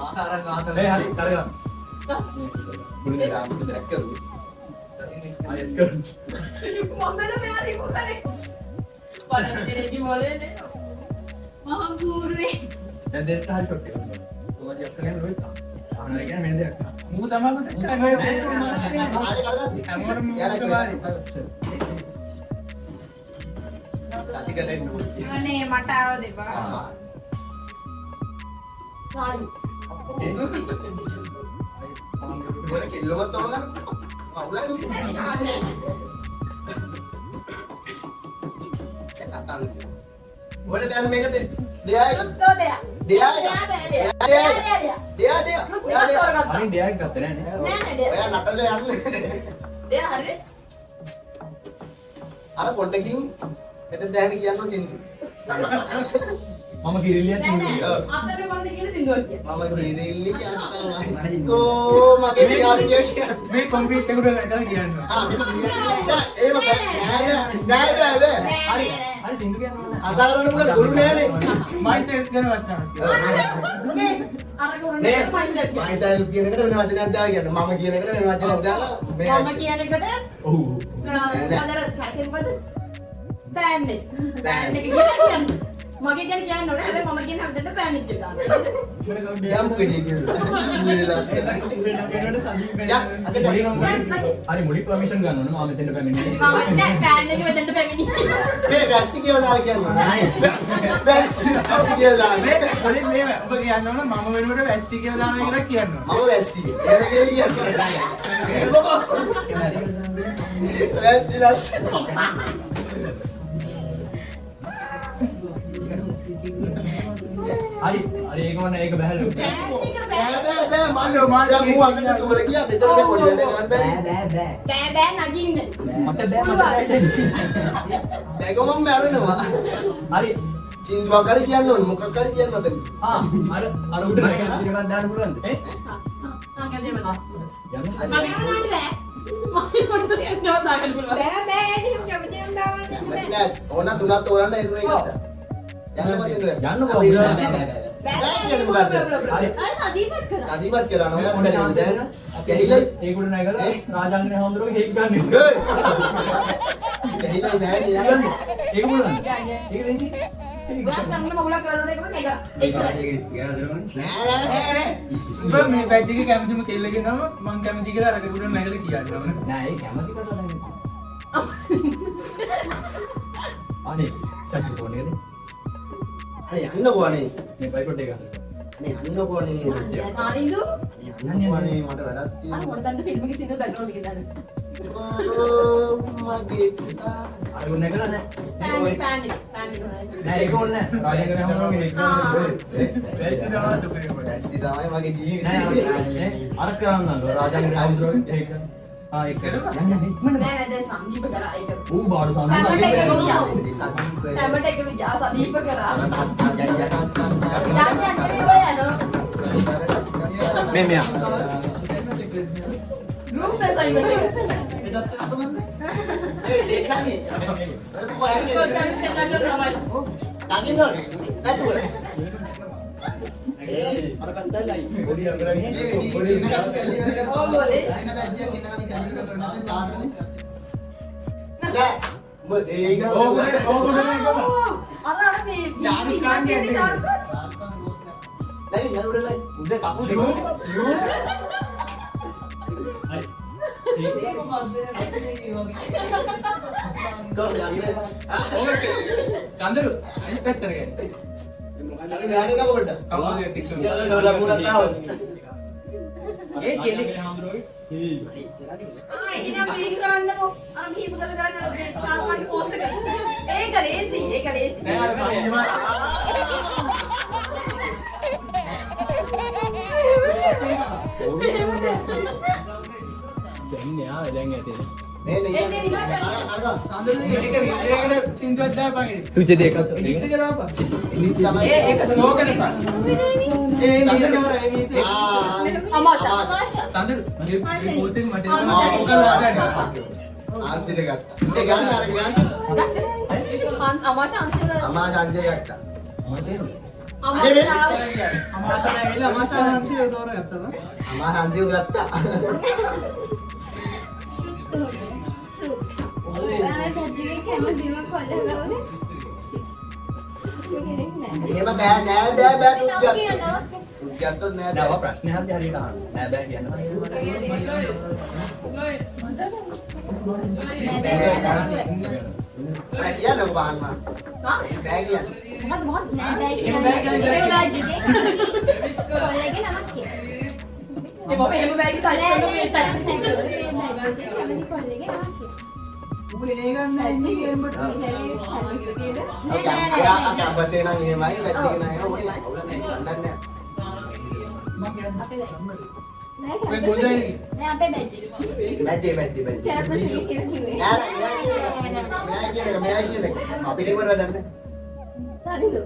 Speaker 7: ආහාර ගන්න.
Speaker 3: ඒ හරි කරගන්න.
Speaker 5: බුදුන් අපිට දැක්කලු.
Speaker 3: ආයෙත් කරමු.
Speaker 2: මොකද මෙයා රිමූව් කරේ? බලන්න දෙන්නේ මොලේ නේ.
Speaker 1: මහා ගුරුවේ.
Speaker 3: දැන් දෙන්න හරි ෂොට් එකක්. ඔය ජොබ් කරගෙන ලොයිත්. අහන එක වෙන දෙයක්.
Speaker 8: මූ තමයි මතක් කරන්නේ.
Speaker 6: හරි කරගන්න.
Speaker 8: හැමෝටම මූ තමයි.
Speaker 6: අතිකට එන්න ඕනේ.
Speaker 1: අනේ මට ආව දෙපා.
Speaker 2: සාරි.
Speaker 6: ඔය කෙල්ලවත් තෝරගන්න. අවුලක් නෑ. ඔය දැන් මේක දෙයා එක
Speaker 2: තෝ දෙයා.
Speaker 6: දෙයා එක
Speaker 2: දෙයා බෑ දෙයා.
Speaker 6: දෙයා
Speaker 2: දෙයා දෙයා.
Speaker 6: දෙයා දෙයා
Speaker 2: ලුක්
Speaker 6: ඔයා
Speaker 2: දෙකක්
Speaker 6: දෙයා.
Speaker 2: තෝරගත්තා.
Speaker 3: අනිත් දෙයක් ගත්තේ නෑ නේ.
Speaker 2: නෑ නෑ දෙයා.
Speaker 6: ඔයා නටලා යන්නේ.
Speaker 2: දෙයා හරිනේ.
Speaker 6: අර පොඩ්ඩකින් මෙතන දැන කියන්න සින්දු.
Speaker 3: මම කිරිල්ලිය
Speaker 2: නෑ
Speaker 3: සින්දු
Speaker 2: නෑ.
Speaker 3: කියනවා.
Speaker 2: අතන කොන්ද කියන සින්දුවක් කිය.
Speaker 6: මම කිරිල්ලි යත්තමයි. කෝ මගේ පියාට කිය කියන්නේ.
Speaker 8: මේ කොන්ක්‍රීට් එකට නටලා කියන්න.
Speaker 6: ආ නෑ එහෙම බෑ නෑ නෑ බෑ බෑ.
Speaker 3: හරි හරි සින්දු කියන්න ඕන නෑ.
Speaker 6: කතා කරන්න පුළුවන් ගුරු නෑනේ.
Speaker 8: මයි සෙල්ස් ගැන වචන.
Speaker 2: මේ අර කොරණ
Speaker 6: නේ myself කියන එකට වෙන වචනයක් දාලා කියන්න. මම කියන එකට වෙන වචනයක් දාලා මේ
Speaker 2: මම කියන එකට
Speaker 3: ඔව්.
Speaker 2: මොකද අර සැකෙන් මොකද? පෑන් එක. පෑන් එක කියලා කියන්න. මගේ ගැන කියන්න ඕනේ. හැබැයි මම කියන හැමදේටම පෑන් එක කියලා දාන්න.
Speaker 6: යම් මොකද කියන්නේ? මේ ලස්සන. යා අතට
Speaker 3: හරි මුලින් පර්මිෂන් ගන්න ඕනේ මම මෙතෙන්ට පැමිණෙන්නේ.
Speaker 2: මම නෑ පෑන් එක මෙතෙන්ට පැමිණි.
Speaker 6: මේ වැස්සි කියලා දාලා කියන්න ඕනේ. වැස්සි වැස්සි කියලා දාන්න.
Speaker 8: මේ මුලින් මේ ඔබ කියන්න ඕන මම වෙනුවට වැච්චි කියලා දානවා කියලා කියන්න ඕන.
Speaker 6: මම වැස්සි. එහෙම කියලා කියන්න ඕනේ. වැස්සි ලස්සන.
Speaker 3: හරි හරි ඒක ඕන ඒක බැහැලු.
Speaker 6: බෑ බෑ බෑ මල්ලෝ දැන් මූ අතට දුවලා ගියා මෙතන මේ පොඩි වැඩ කරන්න බැරි.
Speaker 3: බෑ බෑ.
Speaker 2: බෑ බෑ නගින්න.
Speaker 3: මට බෑ මට බෑ.
Speaker 6: දැන් මම මැරෙනවා.
Speaker 3: හරි.
Speaker 6: චින්දුවක් හරි කියන්න ඕනේ මොකක් හරි කියන්න මතක.
Speaker 3: ආ අර අර උඩ නැගලා ඉතින් දාන්න පුළුවන්ද? ඈ?
Speaker 2: ආ කැමති මම.
Speaker 3: යන්න.
Speaker 2: මගේ වුණාට බෑ. මගේ වුණාට යන්න දාගන්න පුළුවන්.
Speaker 1: බෑ බෑ එහෙම කැමති නම් දාන්න
Speaker 6: කැමති නෑ ඕන තුනක් තෝරන්න ඒ තුන එකට. යන්න මොකද?
Speaker 3: යන්න කොහොමද? බෑ බෑ බෑ.
Speaker 6: බෑ කියන්නේ මොකද්ද?
Speaker 3: හරි.
Speaker 1: අර සදීපත් කරා.
Speaker 6: සදීපත් කරා නම්
Speaker 3: පොඩි
Speaker 6: මොකද
Speaker 3: chance
Speaker 6: දැන්?
Speaker 3: එකක්
Speaker 6: ගැහිලා
Speaker 3: ඒක උඩ නැගලා රාජාංගන හාමුදුරුවෝ හේක් ගන්න.
Speaker 6: ගැහිලා නෑ නේ.
Speaker 3: ඒක පුළුවන්ද? ඒක දෙන්නේ.
Speaker 2: ගොඩක් කරන්න මගුලක් කරන්න ඕනේ එකම නේද? එච්චරයි.
Speaker 6: නෑ නෑ
Speaker 8: නෑ නෑ. උඹ මේ බැච් එකේ කැමතිම කෙල්ලගේ නම මං කැමති කියලා අරක උඩ නැගලා කියන්න ඕන.
Speaker 3: නෑ ඒ කැමති කතා දැන්. අනේ චච්චු ෆෝන් එකද?
Speaker 6: අනේ යන්නකෝ අනේ.
Speaker 3: මේ ට්‍රයිපොඩ් එක ගන්න.
Speaker 6: අනේ යන්නකෝ අනේ.
Speaker 2: මාරින්දු
Speaker 6: යන්නකෝ අනේ මට වැඩක්
Speaker 2: අර
Speaker 6: තියෙනවා.
Speaker 2: මොන තැනද ෆිල්ම් එකේ සීන් එක බැලුවද කියලා දන්නේ.
Speaker 6: මගේ පුතා.
Speaker 3: අර උඩ නැගලා නෑ.
Speaker 2: පෑන් එක පෑන් එක පෑන් එක.
Speaker 3: නෑ ඒක ඕනේ නෑ. රාජාංගන හාමුදුරුවෝ හේක් ගන්න.
Speaker 8: වැච්චි තමයි දුකේ පොඩි.
Speaker 6: වැස්සි තමයි මගේ
Speaker 3: නෑ
Speaker 6: ජීවිතේ.
Speaker 3: අර කරන්න නෑ රාජාංගන හාමුදුරුවෝ හේක් ගන්න. ආ ඒක කරනවා. යන්න යන්න ඉක්මනට.
Speaker 2: නෑ නෑ දැන් සංදීප කරා ඒක.
Speaker 3: ඌ බාරු
Speaker 2: සමට
Speaker 3: සම්බන්ධ.
Speaker 2: එකම ගියා.
Speaker 6: සදීප.
Speaker 2: සමට එකම ගියා සදීප කරා.
Speaker 6: යන්න
Speaker 2: යන්න යන්න ඔය යනවා.
Speaker 3: මේ මෙයා.
Speaker 2: ගෲප් අසයින්මන්ට් එක.
Speaker 6: ඒ දෙන්නගේ.
Speaker 2: සෝෂල් සෙට් එක තමයි.
Speaker 6: නගින්න ඕනේ. නැතුව. ඒ
Speaker 3: අර පැත්තයි පොඩි අඟරන්නේ. පොඩි
Speaker 2: ඔව් ඔලේ.
Speaker 6: නෑ. උඹ ඒක
Speaker 8: ඕක ඕක නෙමෙයි.
Speaker 2: අර අර මේ
Speaker 8: ශාරුක් ખાන් කියන්නේ.
Speaker 2: ශාරුක් ખાන්.
Speaker 6: නෑ නෑ උඩ නෑ.
Speaker 5: උඩ කකුල් දෙක.
Speaker 8: You you
Speaker 3: හරි.
Speaker 6: කෝ යන්නේ.
Speaker 8: ඕක චන්දරු අනිත් පැත්තට ගන්න.
Speaker 6: මොකද නෑ නෑ පොඩ්ඩක්.
Speaker 8: කකුල් දෙක ටික.
Speaker 6: යන්න නෝලා මුලක් ආවොත්.
Speaker 8: ඒ කෙලි
Speaker 2: ආ එහෙනම් මේක කරන්නකෝ. අර මෙහෙම කරලා කරන්න අර මේ ශාරුක් ખાන් පෝස් එක. ඒක ලේසි ඒක ලේසි.
Speaker 8: නෑ අර පස්සේ
Speaker 3: දැන් යා දැන් ඇතේ.
Speaker 6: නේ නේ. අර අර
Speaker 8: ඒක ඒකට සින්දුවක් දාපන් ඉතින්.
Speaker 3: තුජේ දෙකක්.
Speaker 8: ඒ ඒක ස්ලෝගන් එක.
Speaker 6: ආ.
Speaker 2: අමාෂා.
Speaker 8: චන්දරු මේ මේ පෝස් එක මට
Speaker 2: අමාෂා.
Speaker 8: ඕක කරලා
Speaker 6: ආන්සර් එක ගත්තා. ඒ ගන්න අර ගන්න.
Speaker 2: අමාෂා අන්තිම
Speaker 6: අමා ආන්සර් ගත්තා.
Speaker 3: මම තේරුණා.
Speaker 2: අමාෂා
Speaker 6: අමා ආන්සර් ගත්තා.
Speaker 1: ඔයා පැද්දිගේ කැමතිම කොල්ල කවුද? කෙනෙක් නෑ.
Speaker 6: එහෙම බෑ නෑ බෑ බෑ තුන්
Speaker 1: නම
Speaker 6: ගත්තා.
Speaker 1: කියනවා.
Speaker 6: තුන් ගත්තොත් නෑ
Speaker 3: නෑ
Speaker 6: බෑ.
Speaker 3: ඔය ප්‍රශ්නේ හරි හරියට අහන්න. නෑ බෑ කියන්න බෑ.
Speaker 1: නෑ බෑ නෑ.
Speaker 6: නෑ කියන්නකෝ බහන්න.
Speaker 2: හා?
Speaker 6: බෑ කියන්න.
Speaker 2: මොකද්ද මොකද්ද?
Speaker 1: නෑ බෑ
Speaker 8: එහෙම බෑ
Speaker 1: කියන්නේ.
Speaker 2: එහෙම බෑ
Speaker 1: කියන්නේ. කොල්ලගේ නමක් කියන්න.
Speaker 2: ඒ මොකද එහෙම බෑ කියලා
Speaker 1: නෑ
Speaker 2: ටයිප්
Speaker 1: නෑ
Speaker 2: කරනවා
Speaker 1: නෑ කැමති කොල්ලගේ නමක් කියන්න.
Speaker 6: ඔව් එයා කැම්පස් එකේ නම් එහෙමයි වැත් එකේ නම් එහෙම ඕනේ. අවුල නෑ. දන්නේ නෑ.
Speaker 1: නෑ
Speaker 8: ඔය ගොඩයි.
Speaker 1: නෑ අපේ බැච්.
Speaker 6: මැද්දේ මැද්දේ මැද්දේ.
Speaker 1: කැම්පස් එකේ කියලා කිව්වේ.
Speaker 6: නෑ නෑ මෙයා කියන එක මෙයා කියන එක අපි කිව්වට වැඩක් නෑ.
Speaker 1: සරිදු.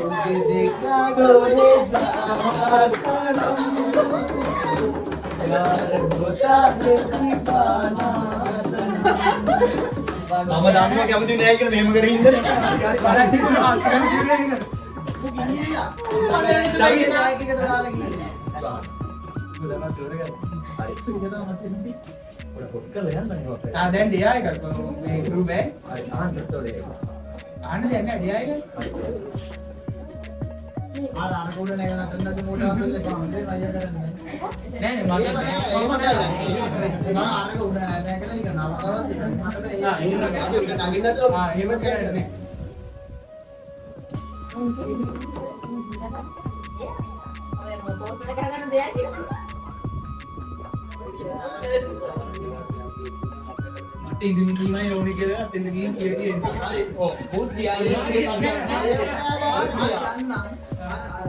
Speaker 6: උගේ දෙක ගෝනේ සාසනම් යාර ගොතා දෙතිපානාසන
Speaker 3: මම දන්නවා කැමති නෑ කියලා මෙහෙම කරගෙන ඉඳලා.
Speaker 8: බලන්න කැමති නෑ කියලා.
Speaker 6: මු ගිහිල්ලා. මගේ නායකයකට දාලා ගිහිල්ලා.
Speaker 3: හරි. ඔය පොත් කරලා යන්න නේ.
Speaker 8: ආ දැන් ඩියා එකක් මේ ගෲ බෑ.
Speaker 3: හරි අහන්න ස්ටෝරි එක.
Speaker 8: අහන්න දෙයක් නෑ ඩියා එක.
Speaker 6: අර අර කුඩ නැගලා නටන්න මෝටර් හදන්න එපා. හොඳේ අයියා කරන්නේ.
Speaker 8: නෑ නෑ මගේ
Speaker 6: එහෙම නෑ. මම අරක උඩ නැගලා නිකන් නවතවත් එක මට බෑ.
Speaker 7: අපි උඩ නගින්න නැතුව
Speaker 8: ආ එහෙම කියන්නේ නෑ.
Speaker 2: ඔය පොත් වල ගහගන්න දෙයක් කියලා.
Speaker 8: මට ඉඳින් කීමයි ඕනේ කියලා අතෙන්ද ගිහින් කිය කිය එන්න.
Speaker 3: හරි. ඔව් බූත් ගියා.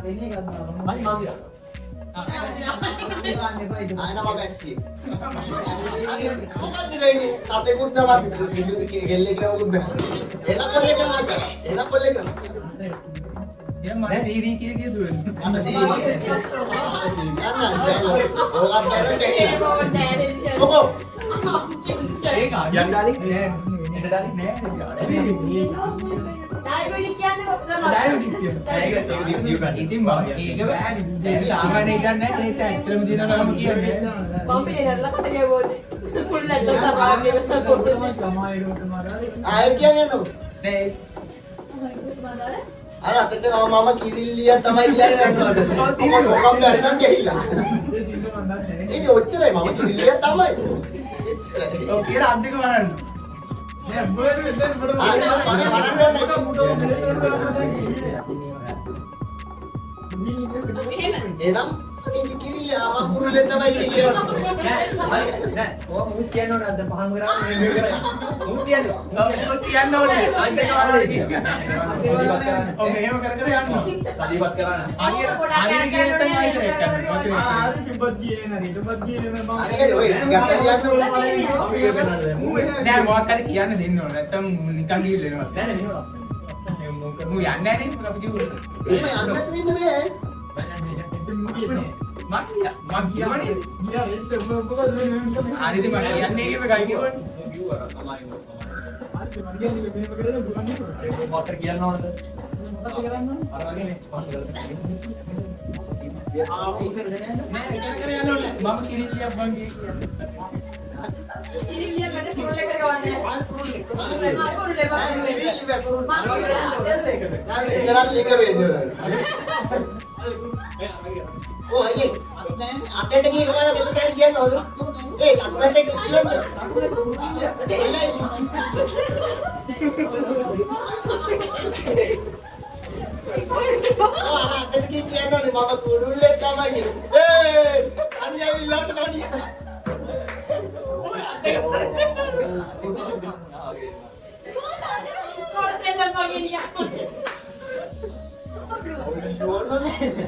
Speaker 6: වෙන එකක් දානවා.
Speaker 3: හරි මං ගියා.
Speaker 6: ගන්න එපා ඊට.
Speaker 7: ආයෙ නම බැස්සියේ. මොකද්ද වෙන්නේ? සතෙකුත් නමක් ගෙල්ලෙක් නමකුත් බෑ. එන කොල්ලෙක් නමක් කරා. එන කොල්ලෙක් නමක්.
Speaker 8: එහෙනම් මට සීරි කිය කිය දුවන්න.
Speaker 7: මට සීනි. මට සීනි. යන්න දැන් ඕකත් බැරි
Speaker 2: ඒ බෝල් නෑ.
Speaker 7: මොකෝ?
Speaker 8: ඒක
Speaker 3: යන්න ඩාලින්.
Speaker 8: නෑ
Speaker 3: එන්න ඩාලින්.
Speaker 8: නෑ.
Speaker 2: ඩයබටික් කියන්නේ කොහොමද?
Speaker 8: ඩයබටික් කියන්නේ.
Speaker 3: ඒක ඒක දියු ගන්න.
Speaker 8: ඉතින් මම ඒක බෑ. සාමාන්‍ය හිතන්නේ නෑ ඒත් ඇත්තටම දිනනවා මම කියන්නේ.
Speaker 2: මම පේනಲ್ಲ කට ගැවුවෝද? මුල් නැත්තම් තරහා කියලා.
Speaker 7: ආයෙ කියන්නේ නෝ.
Speaker 8: නෑ
Speaker 7: අර අතට මම කිරිල්ලියා තමයි කියන්නේ දන්නවද? මම මොකම් බැරි නම් ගිහිල්ලා.
Speaker 6: ඒ සින්දු මන් දන්නේ නෑ.
Speaker 7: ඉතින් ඔච්චරයි මම කිරිල්ලියා තමයි. එච්චරයි.
Speaker 8: ඔව් කියලා අත් දෙක වරන්න.
Speaker 6: නෑ උඹ වෙනුවෙන් දැන් උඹට
Speaker 7: ආ, නෑ, මම වරන්න ඕනේ. එහෙනම් අනේ ඉතින් කිරිල්ලියා මම කුරුල්ලෙක් තමයි කිරිල්ලියා.
Speaker 3: නෑ නෑ ඔය මුස් කියන්න ඕන දැන් පහන් කරා මේ කරා. මුස් කියන්න.
Speaker 8: ඔව් ඔව් කියන්න ඕනේ. අත් දෙක වරන්න. ඔව් මෙහෙම කර කර යන්න ඕනේ.
Speaker 3: සදීපත් කරා නෑ.
Speaker 8: හරියට හරියට කියන තමයි ඉතින් කරන්නේ.
Speaker 6: ආ හරි පිටපත් ගියේ නෑ ඊටපත් ගියේ නෑ මම.
Speaker 7: හරියට ඔය ටිකක් හරි යන්න ඕනේ.
Speaker 3: අපි කරන්න දැන්.
Speaker 6: මූ
Speaker 8: නෑ මොකක් හරි කියන්න දෙන්න ඕනේ. නැත්තම් නිකන් ගිහින් එනවා.
Speaker 3: නෑ නෑ මෙහෙම.
Speaker 8: මූ යන්නේ නෑ නේ අපි කිව්වේ.
Speaker 7: එහෙම යන්න නැතු වෙන්න බෑ.
Speaker 8: මං කියා මං කිව්වනේ.
Speaker 6: ගියා එන්න උඹ උඹ කොහොමද මේ
Speaker 8: හරිද මං කියන්නේ කියප එකයි කිව්වනේ.
Speaker 3: කිව්වා තමයි තමයි.
Speaker 6: හරි මං කියන්නේ මෙහෙම කරලා දුවන්නේ
Speaker 3: ඒක මොකක්ද කියන්න ඕනද?
Speaker 6: මොකක්ද කරන්න ඕනේ?
Speaker 3: අර වගේ නේ පහන් කරලා.
Speaker 8: නෑ එක කර යන්න ඕනේ. මම කිරිල්ලියක් මං ගියේ කියන්නේ.
Speaker 2: කිරිල්ලිය මට කුරුල්ල එක ගවන්නේ. ආ කුරුල්ල බා කුරුල්ල. මං කුරුල්ල.
Speaker 7: එතරම් ලික වේද. ඔව් අයියේ අතෙන්ට ගිය ගමන් මෙතනට කියන්න ඕන. ඒ අකුරත් එක්ක කියන්න. දෙන්නයි. ඔව් අර අතෙන්ට ගිය කියන්න ඕනේ මම කුරුල්ලෙක් තමයි කියලා. ඒ තනියම ඉල්ලන්න තනියම.
Speaker 2: කොහොමද දෙන්නත් මගේ නිකන්.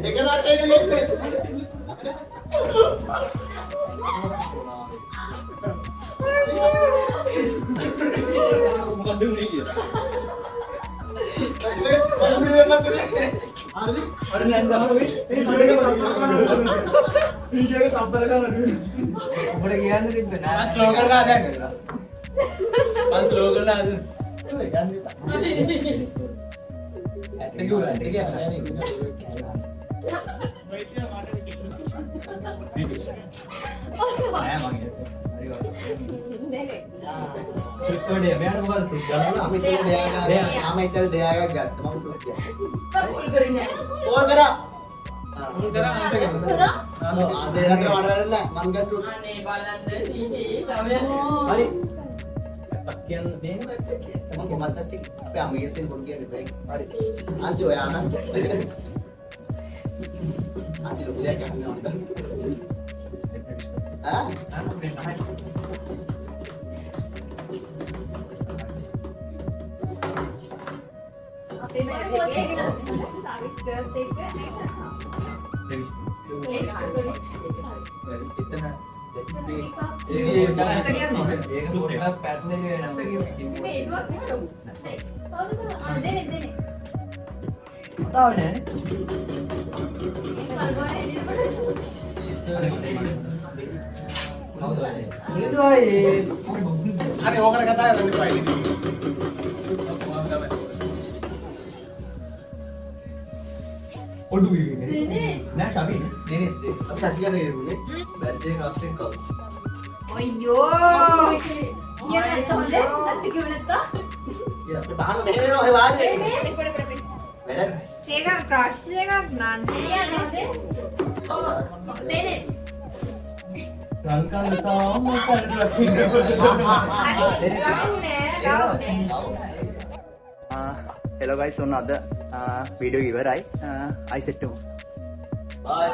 Speaker 7: එක නටේක දෙන්නේ. මොකද්ද උනේ කියලා.
Speaker 6: හරි
Speaker 3: අර නෑ ගහන වෙයි.
Speaker 6: පීජේක තප්පර ගන්න.
Speaker 5: උඹට කියන්න තිබ්බේ නෑ.
Speaker 8: මං ස්ලෝ කරලා හදන්න. මං ස්ලෝ කරලා හදන්න. ඒක ගන්න එපා. ඇත්ත කිව්වා ඇත්ත කියන්නේ.
Speaker 3: නෑ මං ඒක.
Speaker 5: හරි වගේ.
Speaker 1: නෑ.
Speaker 3: ට්‍රිප් මෙයාට මොකද ට්‍රිප් ගන්න
Speaker 7: මම ඉස්සෙල්ලා දෙයක් ගත්තා. මම ඉස්සෙල්ලා දෙයක් ගත්තා. මම ට්‍රිප් ගියා.
Speaker 2: කෝල් කරේ නෑ.
Speaker 7: කෝල් කරා.
Speaker 8: උන් කරා මං කරා.
Speaker 7: ඔව් ආසේ රතර මට වැඩක් නෑ. මං ගත්ත ට්‍රිප්.
Speaker 2: අනේ බලන්න සීහි තමයි.
Speaker 3: හරි. ඇත්තක් කියන්න දෙන්න.
Speaker 7: මම කොහොමද ඇත්තේ? අපේ අම්මගෙත් තියෙන පොඩි කියන්නේ බෑ. හරි. ආන්සි ඔයා අහන්න. ආන්සි ලොකු දෙයක් අහන්න ඕනද? ආ?
Speaker 1: අපේ පොතේ ගෙනල්ලා සාවිෂ් බර්ත්ඩේ එක
Speaker 8: එතන
Speaker 5: ඒක පොඩ්ඩක් පැටලෙන වෙනවා.
Speaker 2: මේ ඒවත් නෙමෙයි ලොකු.
Speaker 1: කවුද කරා? ආ දෙන්නේ දෙන්නේ.
Speaker 3: කතාව නෑනේ.
Speaker 1: ඒක බලගොඩ එන්නේ.
Speaker 3: සුනිදු අයියේ
Speaker 8: හරි ඕකට කතා කරන්න එපා ඉතින්.
Speaker 3: ඔඩු කිව්වේ. නෑ ශබී නේ.
Speaker 7: නේ නේ.
Speaker 6: අපි සසි ගැන කියමුනේ.
Speaker 7: බැච් එකේ ක්‍රෂ් එක කවුද?
Speaker 1: අයියෝ.
Speaker 2: කියන නැත්නම් හොඳ ඇත්ත කිව්ව නැත්නම්
Speaker 6: මේ පහන මෙහෙම එනවා ඔය වාඩි වෙන්න. වැඩ
Speaker 1: ඒක ක්‍රෂ් එකක් නන්නේ.
Speaker 2: කියන්න හොඳ
Speaker 1: දෙනේ.
Speaker 3: ලංකාවේ තාම කරලා
Speaker 1: හරි. ලව් නෑ ලව් නෑ.
Speaker 4: හෙලෝ ගයිස්, ඔන්න අද වීඩියෝ ඉවරයි. ආයි සෙට් වෙමු.
Speaker 7: බයි.